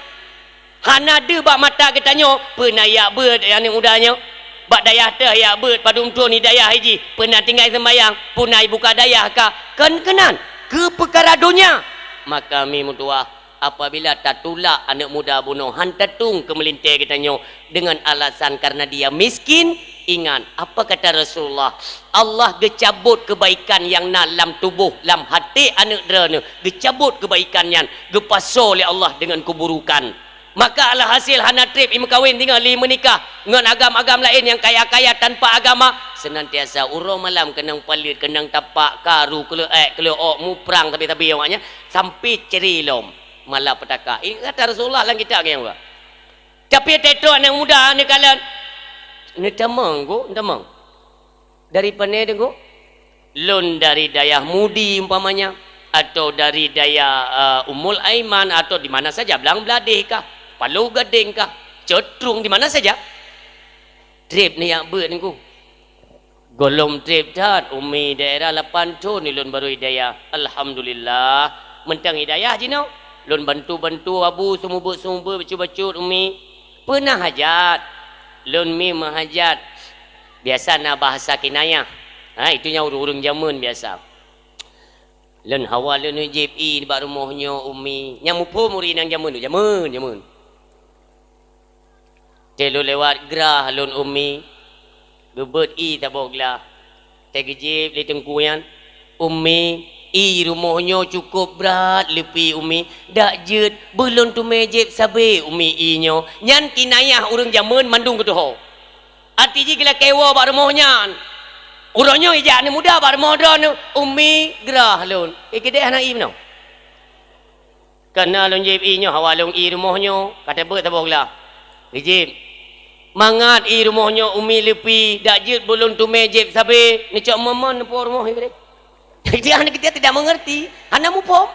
Hana deuh bak mata geutanyoe, peue na jak beuet aneuk muda nyoe. Bak dayah teuh jak beuet, padum thon di dayah jih, peue na tinggai seumbayang, peue na jibuka dayah ka. Kon keunan, keu peukara donya. Maka mi meutuwah, Apabila tatulak aneuk muda bunoe han tatueng keu meulintée geutanyoe deungon alasan karena dia miskin, ingat, apa kata Rasulullah? Allah geucabot keubaikan nyang na lam tuboh, lam até aneuk droeneuh, geucabot keubaikan nyan, geupasoe lé Allah deungon keuburukan. Maka alhasil hana treb imeukawen, tinggai lé meunikah ngon agam-agam laén nyang kaya-kaya tanpa agama, seunantiasa uroe malam keunong paleuet, keunong tapak, karu, kleuek, kleuok, muprang sabe-sabe awaknyan, sampai cre lom. Malapetaka. Ini kata Rasulullah lam kitab nyang ba. Tapi teto aneuk muda neukalon. Neutamong, Teungku, neutamong. Dari pane, Teungku? Lôn dari dayah Mudi umpamanya, atau dari dayah, eh, Ummul Aiman, atau di mana saja, Blang Bladeh kah, Paloh Gadeng kah, Cot Trueng, di mana saja. Treb neujak beuet, Teungku. Gohlom treb that, Umi, daerah lapan thon ulôn baru hidayah. Alhamdulillah, mantong hidayah jinoe. Lôn bantu-bantu abu seumeubeuet-seumeubeuet, bacut-bacut, Umi. Peue na hajat? Lôn mi meuhajat. Biasa na bahasa kinayah. Ha, itu nyang ureuëng-ureuëng jameun biasa. Lôn hawa lôn jieb ié bak rumoh nyoe, Umi. Nyang muphom ureuëng inong jameun, jameun, jameun. Watée lôn lewat, grah lôn, Umi. Geubeuet ié saboh glah. Watée geujieb lé teungku nyan, "Umi, ié rumoh nyoe cukup brat leupie, Umi. Dak jeuet, beu lôn teumé jieb sabe, Umi, ié nyoe." Nyan kinayah ureuëng jameun mandum geutuho. Arti jih geulakée woe bak rumoh nyan. Uroe nyoe ijak aneuk muda bak rumoh droeneuh, "Umi, grah lôn." Eh, keudeh hana ié meunoe. Kana lôn jieb ié nyoe, hawa lôn ié rumoh nyoe, ka teubeut saboh glah. Geujieb. "Mangat ié rumoh nyoe, Umi, leupie, dak jeuet beu lôn teumé jieb sabe, neucok mon-mon neupo rumoh nyoe." Dia aneuk kita tidak mengerti, hana muphom.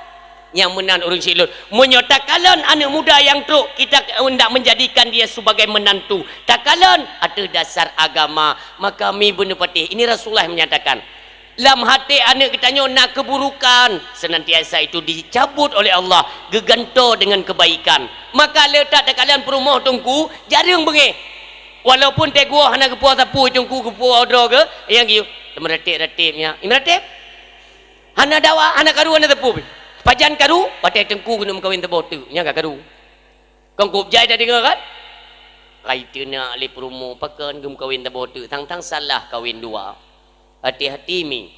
Nyang meunan ureuëng syiek lôn. Meunyoe takalon aneuk muda nyang trok, kita hendak menjadikan dia sebagai menantu. Takalon ateueh dasar agama, maka mi beuneupatéh. Ini Rasulullah menyatakan, lam até aneuk geutanyoe na keuburukan, seunantiasa itu dicabut oleh Allah, geugantoe deungon keubaikan. Maka le that takalon peurumoh teungku, jareueng beungéh. Walaupun teungoh hana geupuwoe sapeue teungku, geupuwoe droe geuh, nyang geuh, meuratéb-ratéb nyan. Meuratéb? Hana dawa, hana karu, hana sapeue. Pajan karu, watée teungku keuneuk meukawen saboh teuk, nyan ka karu. Kon kub jai tadeungoe kan? Kai teunak lé peurumoh, pakon geumeukawen saboh teuk, tang-tang salah kawen dua. Hati-hati mi.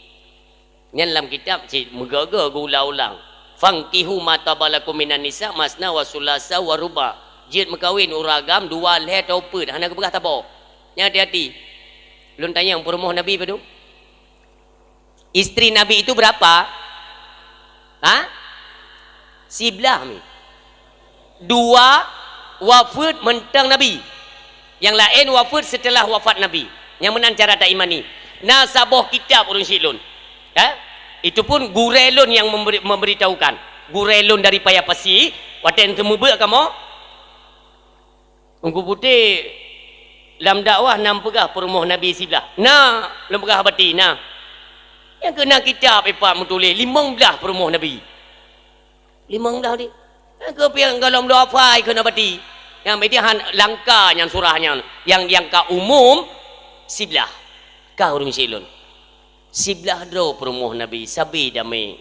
Nyan lam kitab cit meugaga geuulang-ulang. "Fankihu ma taba lakum minan nisa masna wa sulasa wa ruba." Jeuet meukawen ureuëng agam dua, lhée, atawa peuet, hana geupeugah saboh. Nyan hati-hati. Lôn tanyong, peurumoh Nabi padum? Istri Nabi itu berapa? Ha? Siblah mi. Dua wafeuet mantong Nabi. Nyang laén wafeuet seuteulah wafat Nabi. Nyang meunan cara taimani. Na saboh kitab ureuëng syiek lôn. Ha? Itu pun gurée lôn nyang memberi, memberitahukan. Gurée lôn dari Paya Pasi, watée teumeubeuet kamoe, Teungku Putéh, lam dakwah na meupeugah peurumoh Nabi siblah. Na, lôn peugah bati, na. Nyang keunan kitab ipat meutuléh limong blaih peurumoh Nabi. Limong blaih di. Nyang keu piang golom dua fai keunan bati. Nyang bati han langka nyan surah nyan. Nyang, nyang ka umum siblah. Ka ureuëng syiek lôn. Siblah droe peurumoh Nabi, sabe damé.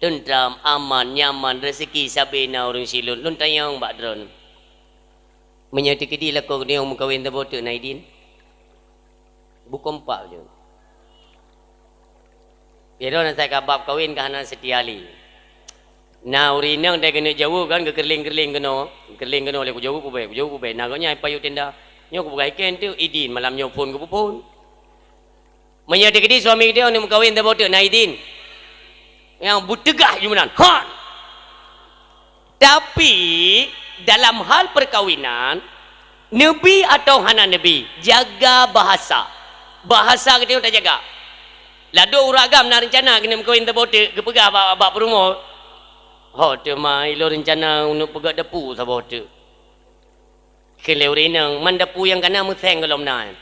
Teuntram, aman, nyaman, rezeki sabe na ureuëng syiek lôn. Lôn tanyong bak droeneuh. Meunyoe teukeudi lakoe geutanyoe meukawen saboh teuk na idin? Bukon pak je. Piro na sai ka bab kawen ka hana seutia lé. Na ureuëng inong dai keuneuk jaweueb kan, geukeureuleng-keureuleng keunoe, geukeureuleng keunoe lé kujaweueb ubé, kujaweueb ubé. Na gobnyan payoh tenda. Nyoe kupeugah ikén teuk idin, malam nyoe phon geupeuphon. Meunyoe teukeudi suami geutanyoe neuk meukawen saboh teuk na idin. Nyang beuteugah jih meunan. Han! Tapi, dalam hal perkawinan, neubi atawa hana neubi, jaga bahasa. Bahasa geutanyoe tajaga. Ladôm ureuëng agam na reuncana keuneuk meukawen saboh teuk, geupeugah bak, bak peurumoh, "Ho teuma ilôn reuncana uneuk peugöt dapu saboh teuk." Kheun lé ureuëng inong, man dapu nyang kana meuséng gohlom na.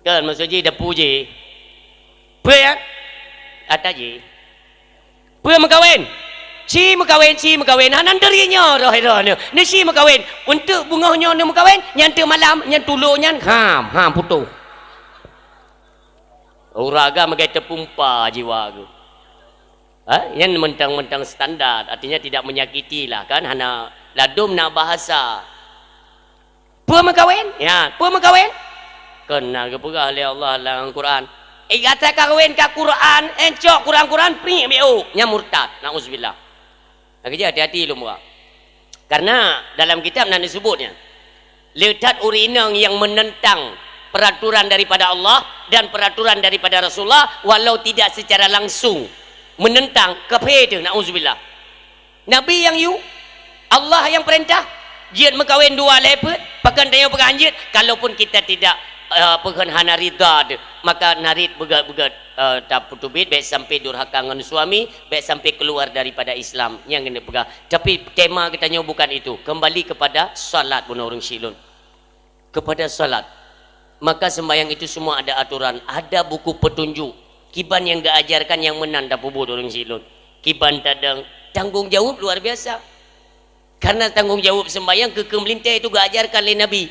Kan maksud jih dapu jih. Peue ya? Ata jih. Peue meukawen? Ci meukawen, ci meukawen. Hana neuturi nyoe roh-roh nyoe. Neuci meukawen. Untuk beungoh nyoe neumeukawen, nyan teuk malam, nyan tulok nyan, ham, ham, putôh. Ureuëng agam lagée teupumpa jiwa geuh. Ha? Nyan mantong-mantong standar, artinya tidak menyakiti lah kan, hana ladom na bahasa. Peue meukawen? Ya, peue meukawen? Kon na geupeugah lé Allah lam Quran. Eh, gata kawen ka Quran, eh, cok Quran-Quran, pri B O. Nyan murtad. Nauzubillah. Lagi je hati-hati lom buat. Karena dalam kitab na disebutnya, le that ureueng inong nyang menentang peraturan daripada Allah dan peraturan daripada Rasulullah, walau tidak secara langsung menentang, kafé teuh, nauzubillah. Nabi nyang yue, Allah nyang peurintah, jeuet meukawen dua lhèe peuet, pakon tanyoe peugah jeuet, kalaupun kita tidak, eh, pakon hana ridha teuh, maka narit beugét-beugét, eh, tapeuteubiet, bèk sampai durhaka ngon suami, bèk sampai keluar daripada Islam. Nyang keuneuk peugah. Tapi tema geutanyoe bukan itu. Kembali kepada salat bunoe ureueng syiek lôn. Kepada salat. Maka sembahyang itu semua ada aturan, ada buku petunjuk. Kiban nyang geuajarkan nyang meunan tapeubuet ureueng syiek lôn. Kiban tadong, tanggung jaweueb luar biasa. Karena tanggung jaweueb sembahyang keu, keu meulintèe itu geuajarkan lé Nabi.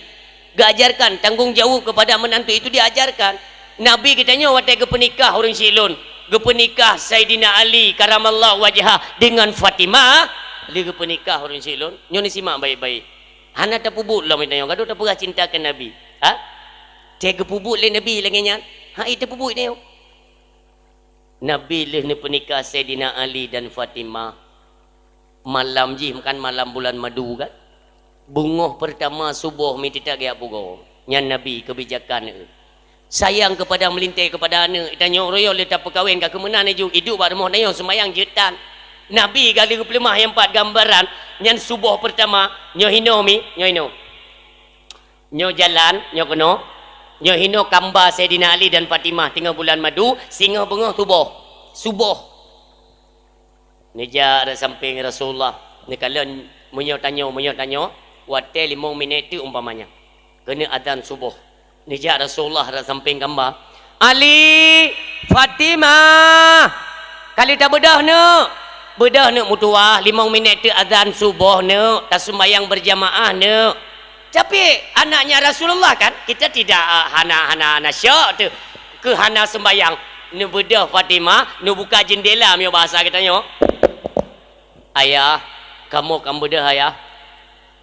Geuajarkan tanggung jaweueb kepada menantu itu diajarkan. Nabi geutanyoe watèe geupeunikah ureueng syiek lôn, geupeunikah Saidina Ali karamallahu wajhah dengan Fatimah, lé geupeunikah ureueng syiek lôn. Nyoe neusimak baik-baik. Hana tapeubuet lom geutanyoe, gadôh tapeugah cinta keu Nabi. Ha? Teuh geupeubuet lé Nabi lagèe nyan. Ha, i tapeubuet nyoe. Nabi lheueh neupeunikah Saidina Ali dan Fatimah, malam jih kan malam bulan madu kan? Beungoh peurtama suboh mi teutak geujak pugoe. Nyan Nabi keubijakan. Sayang keupada meulintèe keupada aneuk, tanyoe royong lé tapeukawen ka keu meunan aju, iduek bak rumoh tanyoe seumayang jeuet tan. Nabi ka lheueh geupeuleumah nyang pat gambaran, nyan suboh peurtama, nyoe hinoe mi, nyoe hinoe. Nyoe jalan, nyoe keunoe. Nyoe hinoe kamba Saidina Ali dan Fatimah teungoh bulan madu, singoh beungoh suboh. Suboh. Neujak rot sampéng Rasulullah. Neukalon meunyoe tanyoe, meunyoe tanyoe, watèe limong minèt teuk umpamanya. Keuneuk azan suboh. Neujak Rasulullah rot sampéng kamba. Ali, Fatimah, ka lheueh tabeudôh neuk. Beudôh neuk meutuwah, limong minèt teuk azan suboh neuk, taseumayang berjamaah neuk. Tapi anaknya Rasulullah kan, kita tidak, ah, hana, hana, hana syok teuh keu hana seumayang. Neubeudôh Fatimah, neubuka jeundela meunyoe bahasa geutanyoe. Ayah, kamoe ka beudôh, Ayah.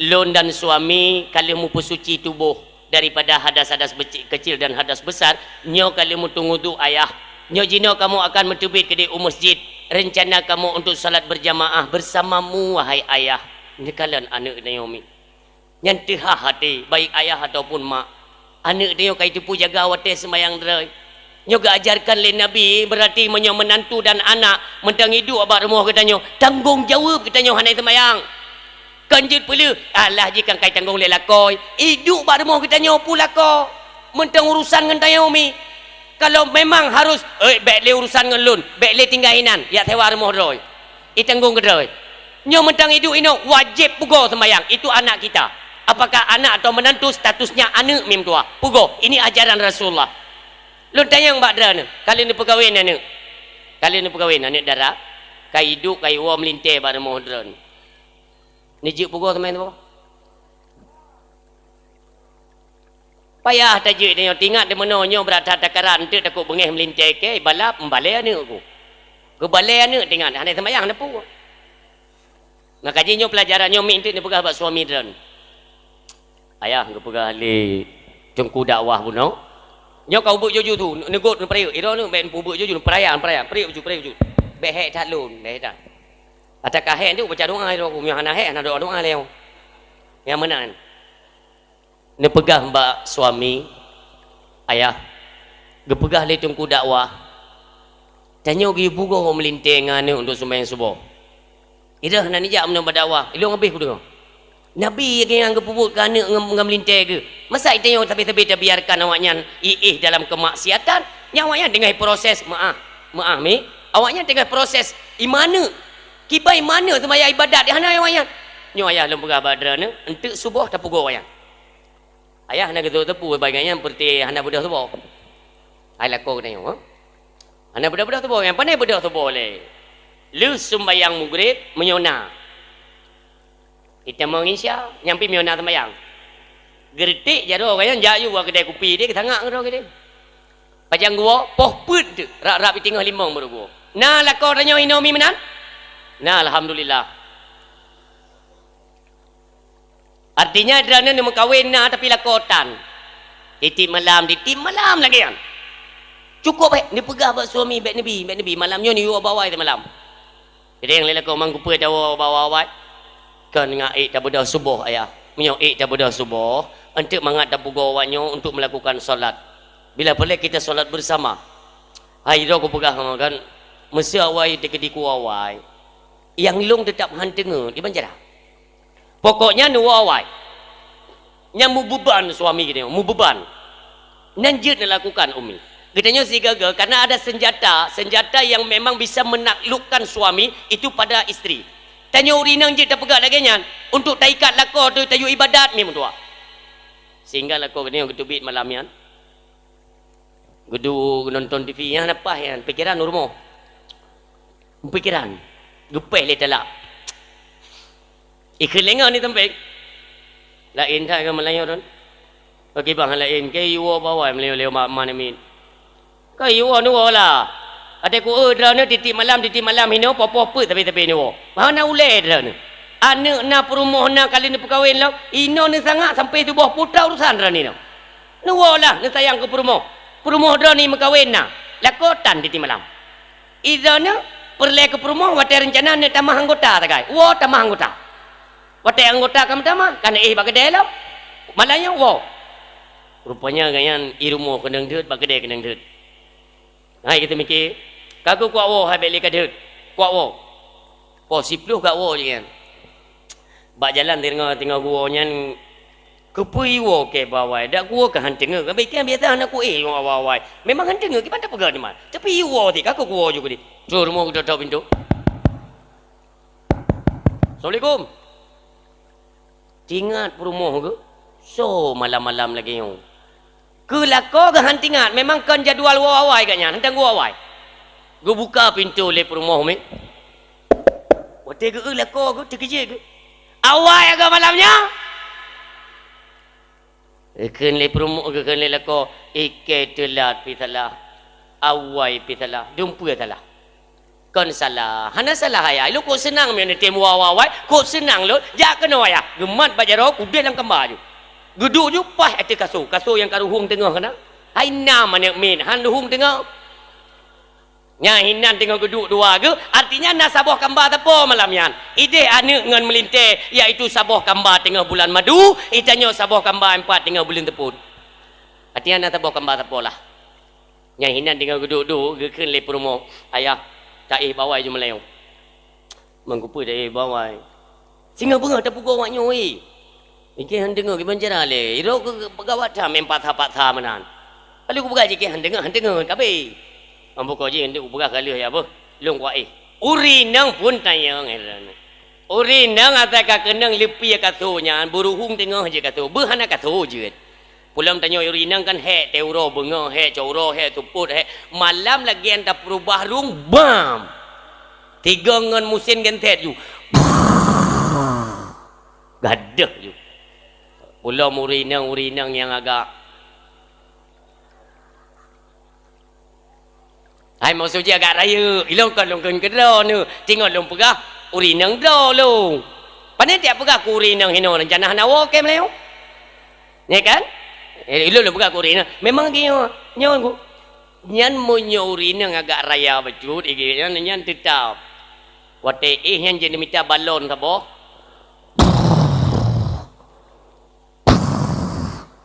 Lôn dan suami ka lheueh meupeusuci tuboh daripada hadas-hadas beci-, kecil dan hadas besar. Nyoe ka lheueh meuteungoh udhu, Ayah. Nyoe jinoe kamoe akan meuteubiet keudéh u masjid. Rencana kamoe untuk salat berjamaah bersamamu, wahai Ayah. Neukalon aneuk tanyoe mi. Nyan teuhah até, baik ayah ataupun mak. Aneuk tanyoe ka jiteupeue jaga watèe seumayang droe. Nyoe geuajarkan lé Nabi, berarti meunyoe meunantu dan anak mantong iduek bak rumoh geutanyoe, tanggong jaweueb geutanyoe hana seumayang. Kon jeuet peuleueh, alah jih kan ka jitanggong lé lakoe. Iduek bak rumoh geutanyoe peue lakoe? Mantong urusan ngon tanyoe mi. Kalau memang harus, "Eh, bèk lé urusan ngon lôn, bèk lé tinggai inan, jak sewa rumoh droe." Itanggong keudroe. Nyoe mantong iduek inoe wajéb pugoe seumayang, itu anak kita. Apakah anak atau menantu statusnya aneuk mi meutuwah? Pugoe, ini ajaran Rasulullah. Lôn tanyong bak droeneuh, ka lheueh neupeukawen aneuk? Ka lheueh neupeukawen aneuk dara? Ka iduek, ka iwoe meulintèe bak rumoh droeneuh. Neujeuet pugoe seumayang pugoe? Payah tajeuet nyoe, tingat deumeunoe nyoe brat that takaran, eunteuk takot beungéh meulintèe kèe, balap, meubalèe aneuk ku. Geubalèe aneuk tingat, hana seumayang neupue. Maka jih nyoe peulajaran nyoe miet eunteuk neupeugah bak suami droen. Ayah geupeugah lé teungku dakwah bunoe. Nyoe ka ubeut juju tu, neugot neupeurayeuk, iroe nyoe bèk neupeubeut juju, neupeuraya, neupeuraya, peurayeuk ju, peurayeuk ju. Bèk hék that lôn, bèk hék that. Ata ka hék tu baca doa iroe ku, meunyoe hana hék, hana doa-doa lé. Nyang meunan. Neupeugah bak suami, "Ayah, geupeugah lé teungku dakwah, tanyoe geuyue pugoe meulintèe ngon aneuk untuk seumayang suboh. Ireuh na neujak meunyoe bak dakwah, ilôn habéh kudeungoe. Nabi nyang geupeubuet keu aneuk ngon, ngon meulintèe geuh. Masa tanyoe sabé-sabé tabiarkan awaknyan iéh dalam keumaksiatan? Nyan awaknyan teungoh proses, meu'ah, meu'ah mi, awaknyan teungoh proses iman aneuk. Kiban iman aneuk seumayang ibadat hana awaknyan." Nyoe ayah lôn peugah bak droeneuh, eunteuk suboh tapugoe awaknyan. Ayah hana geuteupeue bak gobnyan peureuté hana beudôh suboh. Hai lakoe geutanyoe, ha? Hana beudôh-beudôh suboh, nyang pané beudôh suboh lé. Lheueh sumbayang Maghrib meunyoe na. Itamong Isya, nyan pih meunyoe na sumbayang. Geureutèk jaroe gobnyan jak yue bak keudè kupi deh, geusangak keudroe deh. Pajan geuwoe, poh peuet teuk, rab-rab i teungoh limong baru geuwoe. Na lakoe tanyoe inoe mi meunan? Na, alhamdulillah. Artinya, droeneuh neumeukawen na, tapi lakoe tan. Tieb-tieb malam, tieb-tieb malam lagèe nyan. Cukôp, eh, neupeugah bak suami, "Bèk neubi, bèk neubi, malam nyoe neuyue bak awai teumalam." Jadi, nyang lé lakoe, "Mang keupeue tawoe bak awai?" "Kon ngat ék tabeudôh suboh, Ayah. Meunyoe ék tabeudôh suboh, eunteuk mangat tapeugoe awak nyoe untuk melakukan salat. Bila peureulèe kita salat bersama." Hai, droe kupeugah ngon kan, meuseu awai teukeudi kuwoe awai, nyang lôn teutap han teungeut, iban cara. Pokoknya neuwoe awai. Nyang meubeban suami geutanyoe, meubeban. Nyan jeuet neulakukan, Umi. Geutanyoe sigaga, karena ada senjata, senjata yang memang bisa menaklukkan suami itu pada istri. Tanyoe ureueng inong jeuet tapeugah lagèe nyan, untuk taikat lakoe teuh tayue ibadat mi meutuah. Sehingga lakoe geutanyoe geuteubiet malam nyan. Geuduek nonton T V, nyan leupah nyan, pikiran u rumoh. Pikiran. Geupèh lé talak. Ikheun lé ngon ni teumpéng. Laén that keu meulayeue ron. Bagi bang laén, keu iwoe bak awai meulayeue lé ma-, ma namiet. Keu iwoe neuwoe lah. Até ku eu droeneuh tieb-tieb malam, tieb-tieb malam hinoe, poh-poh peuet tapi-tapi neuwoe. Hana ulèe droeneuh. Aneuk na, peurumoh na, ka lheueh neupeukawen lom, inoe neusangak sampai tuboh putra urusan droeneuh inoe. Neuwoe lah, neusayang keu peurumoh. Peurumoh droeneuh meukawen na, lakoe tan tieb-tieb malam. Idroeneuh peureulèe keu peurumoh watèe reuncana neuk tamah anggota sagai. Woe tamah anggota. Watèe anggota ka meutamah, ka neuéh bak keudè lom. Malam nyan woe. Rupanya gobnyan i rumoh keunong deuet, bak keudè keunong deuet. Hai, geuteumiki, ka keuh kuat woe, hai bèk lé ka deuet. Kuat woe. Poh siplôh ka woe jih nyan. Bak jalan teungoh, teungoh geuwoe nyan, keupeue iwoe kèe bak awai, dak kuwoe ka han teungeut. Ka bèk biasa hana kuéh ngon awai-awai. Memang han teungeut, kiban tapeugah teuma. Tapi iwoe ti, ka keuh kuwoe ju keudéh. Trôh rumoh geutok-tok pintoe. "Assalamualaikum." Teuingat peurumoh geuh, soe malam-malam lagèe nyoe. Keu lakoe geuh han teuingat, memang kon jadwal woe awai gobnyan, han teuingat woe awai. Geubuka pintoe lé peurumoh mi. Watèe geu-eu lakoe geuh, teukeujeuet geuh. "Awai agoe malam nyoe?" Geukheun lé peurumoh, geukheun lé lakoe, "Ikèe teulat pih salah, awai pih salah, dum peue salah." "Kon salah, hana salah, Ayah. Lôn kok seunang meunyoe neutem woe awai-awai, kok seunang lôn, jak keunoe, Ayah." Geumat bak jaroe, keudeh lam kamba ju. Geuduek ju paih ateueh kasô, kasô nyang ka ruhueng teungoh keunan. Hai na aneuk miet, han ruhueng teungoh. Nyan hinan teungoh geuduek dua geuh, artinya na saboh kamba sapo malam nyan. Ideh aneuk ngon meulintèe, yaitu saboh kamba teungoh bulan madu, itanyoe saboh kamba empat teungoh buleuen seupôt. Artinya na saboh kamba sapo lah. Nyan hinan teungoh geuduek-duek, geukheun lé peurumoh, "Ayah, taéh bak awai ju meulayeue." "Mang keupeue taéh bak awai?" "Singoh beungoh tapeugoe awak nyoe, eh. Ikèe han deungoe kiban cara lé. Irok keu gawat that meu'en paksa-paksa meunan. Ka lheueh kupeugah jih ikèe han deungoe, han deungoe, ka abéh. Mang bukoe jih han deungoe kupeugah ka lheueh, ya beuh. Lôn kuéh." Ureueng inong phôn tanyong, eh, ureueng inong asai ka keunong leupie kasô nyan, beuruhueng teungoh jeuet kasô. Beuh hana kasô jeuet. Peulom tanyoe ureueng inong kan hék teuh uroe beungoh, hék cot uroe, hék seupôt, hék malam lagèe nyan tapeureubah rueng, bam! Tigong ngon meusén genset ju. Gadôh ju. Peulom ureueng inong, ureueng inong nyang agak Hai, maksud jih agak rayeuk. Ilôn kon lôn kheun keudroe neuh. Teungoh lôn peugah, ureueng inong droe lôn. Pane tiep peugah keu ureueng inong hinoe rencana hana woe kèe meulayeue. Nyan kan? Eh, ilôn lôn peugah keu ureueng inong. Memang geuh nyoe, nyoe, nyan meunyoe ureueng inong agak raya bacut, igeuh nyan, nyan teutap. Watèe éh nyan jeuet neumita balon saboh.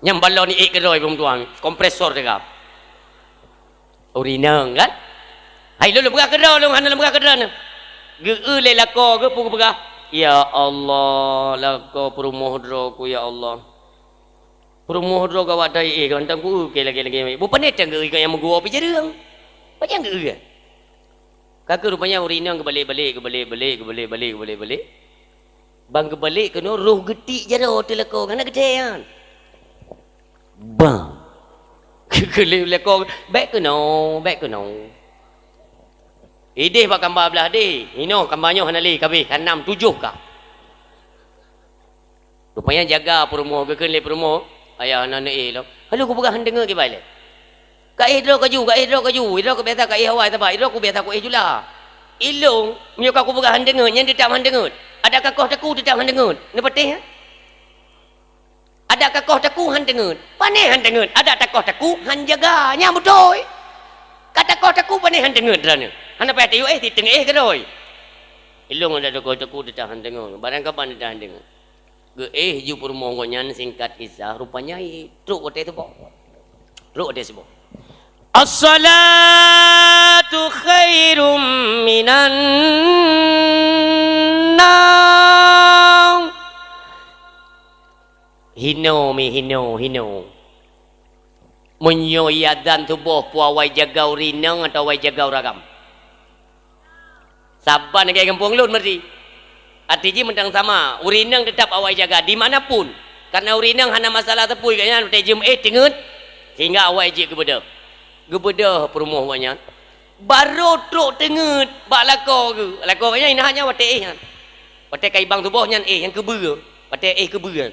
Nyang balon ék keudroe, beumeudua, kompresor teuka. Ureueng inong kan? Hai, lôn, lôn peugah keudroe, lôn hana lôn peugah keudroe nyoe. Geu-eu lé lakoe geuh peue geupeugah, "Ya Allah, lakoe peurumoh droe ku, ya Allah. Peurumoh droe gawat that, eh, ganteng ku, eh, kèe lagèe-lagèe." Beupanet nyang geu-eu nyang meuguwoe pih jareueng. Pajan geu-eu? Ka keuh rupanya ureueng inong geubalek-balek, geubalek-balek, geubalek-balek, geubalek-balek. Ban geubalek keunoe roh geutik jaroe teuh lakoe, hana geuthèe nyan. Bang! Keu lé lakoe, "Bèk keunoe, bèk keunoe. Ideh bak kamba blah deh, inoe kamba nyoe hana lé, ka abéh, ka nam tujoh ka." Rupanya jaga peurumoh, geukheun lé peurumoh, "Ayah, hana neuéh lom." "Hana lôn kupeugah han deungoe kiban lé." Ka éh droe kaju, ka éh droe kaju, droe ka biasa ka éh awai sabab droe ku biasa ku éh jula. Ilong, meunyoe ka kupeugah han deungeut, nyan teutab han deungeut. Adak ka koh teku teutab han deungeut. Neupatéh, eh? Adak ka koh teku han deungeut. Pané han deungeut, adak takoh teku han jaga. Nyan beutôi. Ka takoh teku pané han deungeut droeneuh. Hana payah tayue éh, siteungoh éh keudroe. Ilong adak takoh teku teutab han deungeut. Barang kapan teutab han deungeut. Geuéh ju peurumoh gobnyan, singkat kisah, rupanya trok watée suboh. Trok watée suboh. As-salatu khairum minan naum. Hino mi hino, hino. Meunyoe iazan suboh peue awai jaga ureueng inong atawa awai jaga ureueng agam? Saban lagée gampông lôn meuri. Arti jih mantong sama, ureueng inong teutab awai jaga di mana pun. Karena ureueng inong hana masalah teupui gobnyan watée jeuem éh teungeut sehingga awai jeuet geubeudôh. Geubeudôh peurumoh gobnyan. Barô trok teungeut bak lakoe geuh. Lakoe gobnyan inan nyan watée éh nyan. Watée ka ibang suboh nyan éh nyan keubeue. Watée éh keubeue nyan.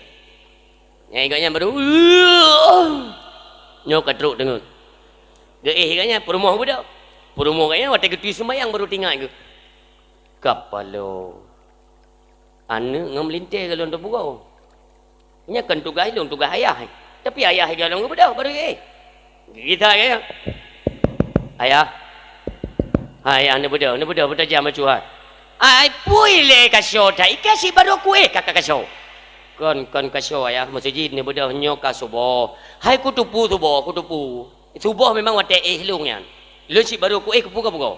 Nyang ingat nyan baru, nyoe ka trok teungeut. Geuéh ingat nyan peurumoh beudôh. Peurumoh ingat nyan watée geutui seumayang baru teuingat geuh. Kapalo. Aneuëk ngon meulintée golom teupugoe. Nyan kon tugaih lôn, tugaih ayah. Tapi ayah golom geubeudôh baru geuéh. Geugitai gaya. Ayah. Hai, ayah, neubeudôh, neubeudôh, beutajam acuh hai. Ai, pui lé kasoe that, i ka si barô kuéh ka, ka kasoe. Kon, kon kasoe, ayah, maksud jih neubeudôh nyoe ka suboh. Hai, kuteupeu suboh, kuteupeu. Suboh memang watée éh lôn nyan. Lôn si barô kuéh kupeugah-peugah.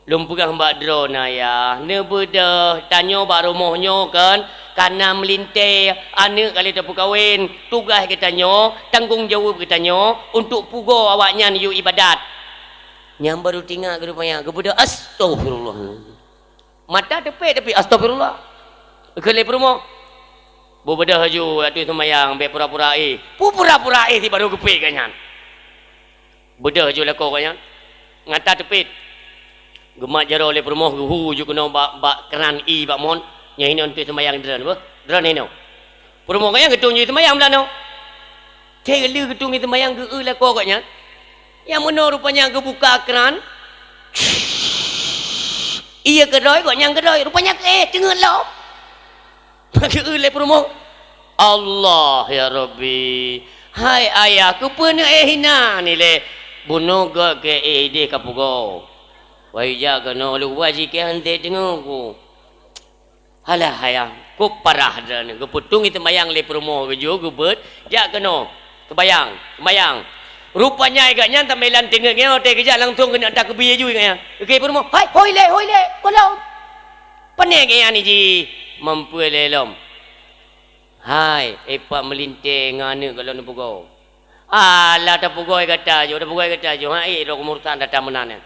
Lôn peugah bak droeneuh, ayah, neubeudôh, tanyoe bak rumoh nyoe kon, kana meulintée, aneuëk ka lheueh tapeukawen, tugaih geutanyoe, tanggong jaweueb geutanyoe untuk pugoe awaknyan yue iébadat. Nyang barô teuingat geurupa nyan, geubeudôh, astagfirullah. Mata teupék tapi astagfirullah. Keu lé peurumoh. Beubeudôh laju ateueh seumayang, bék pura-pura éh. Pu pura-pura éh si barô geupék gobnyan. Beudôh ju lakoe gobnyan. Mata teupit. Geumat jaroe lé peurumoh geuhu ju keunoe bak, bak kran ie bak mon. Nyan hinoe enteuk seumayang droeneuh beuh. Droeneuh hinoe. Peurumoh gobnyan geutung ju seumayang meulanoe. Thé lheueh geutung ju seumayang geu-eu lakoe gobnyan. Nyang meunoe rupanya geubuka kran. Ie keudroe gobnyan keudroe. Rupanya keu éh teungeut lom. Geu-eu lé peurumoh, "Allah, ya Rabbi! Hai ayah, keupeue neuéh hina ni lé? Bunoe göt keu éh idéh ka pugoe. Wahai jak keunoe, luwa jih keu hana teungoh ku." Alah ayah, kok parah droeneuh. Geupeutung seumayang lé peurumoh geujok geubeuet, jak keunoe. Seumayang, seumayang. Rupanya gobnyan tamé lam teungeut nyan, watée geujak langsung keuneuk takeubi laju gobnyan. Geukheun peurumoh, "Hai, hôi lé, hôi lé, gohlom!" Pane geuh nyan jih, mampu lé lom. Hai, ipak meulintée ngon aneuëk gohlom neupugoe. Alah, tapugoe gata ju, tapugoe gata ju. Hai, droe keumurusan data meunan nyan.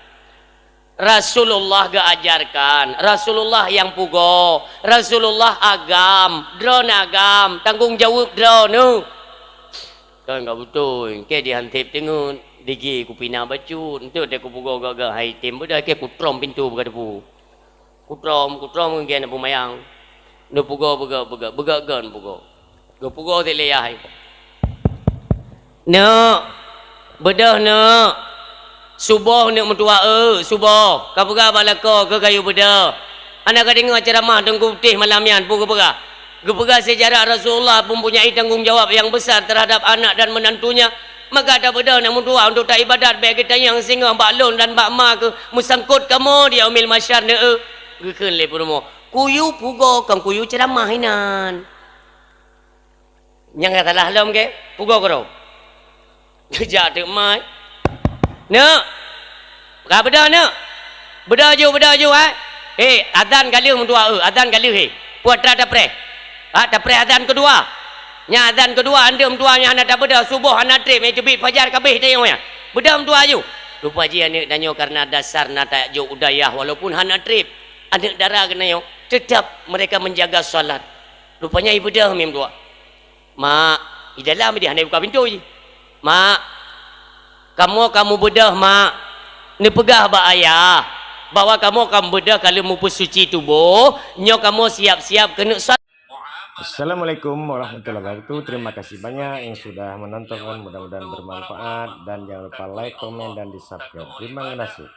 Rasulullah geuajarkan, Rasulullah nyang pugoe, Rasulullah agam, droeneuh agam, tanggong jaweueb droeneuh. Kan ka beutôi, keu di han sép teungeut, digi kupina bacut, enteuk teuh kupugoe gak-gak hai tem beudôh keu kutrom pintoe beuka teupeu. Kutrom, kutrom ngon geuh na peumayang. Neupugoe beugöt, beugöt, beugöt-göt neupugoe. Geupugoe sit lé yah hai. Neuk, beudôh neuk. Suboh neuk meutuah eu, suboh. Ka peugah bak lakoe keu kayue beudôh. Hana ka deungoe ceuramah Teungku Putéh malam nyan, peue geupeugah? Geupeugah seujarah Rasulullah mempunyai tanggong jawab nyang besar terhadap anak dan menantunya. Maka tabeudôh neuk meutuah untuk taibadat bak geutanyoe singoh bak lôn dan bak ma keuh meusangkot kamoe di yaumil mahsyar neuk eu. Geukheun lé peurumoh, "Kuyue pugoe kon kuyue ceuramah inan." Nyang ka salah lom keu pugoe keudroe. Geujak teuk mai. Neuk. Ka beudôh neuk. Beudôh ju, beudôh ju, hai. Hé, azan ka lheueh meutuah eu, azan ka lheueh hé. Peue atra tapreh? Ha, tapreh azan keudua. Nyan azan keudua, andeuk meutuah nyan hana tabeudôh, suboh hana treb, nyang teubiet fajar ka abéh tanyoe nyan. Beudôh meutuah ju. Rupa jih aneuëk tanyoe kareuna dasar na tajok u dayah walaupun hana treb. Aneuëk dara geutanyoe, teutap mereka menjaga salat. Rupanya ibeudôh meutuah. Mak, di dalam dia hana buka pintoe jih. Mak, kamoe ka mubeudôh, Mak. Neupeugah bak ayah bahwa kamoe ka mubeudôh ka lheueh mupeusuci tuboh, nyoe kamoe siap-siap keuneuk sa- Assalamualaikum warahmatullahi wabarakatuh. Terima kasih banyak yang sudah menonton. Mudah-mudahan bermanfaat. Dan jangan lupa like, komen, dan di-subscribe. Terima kasih.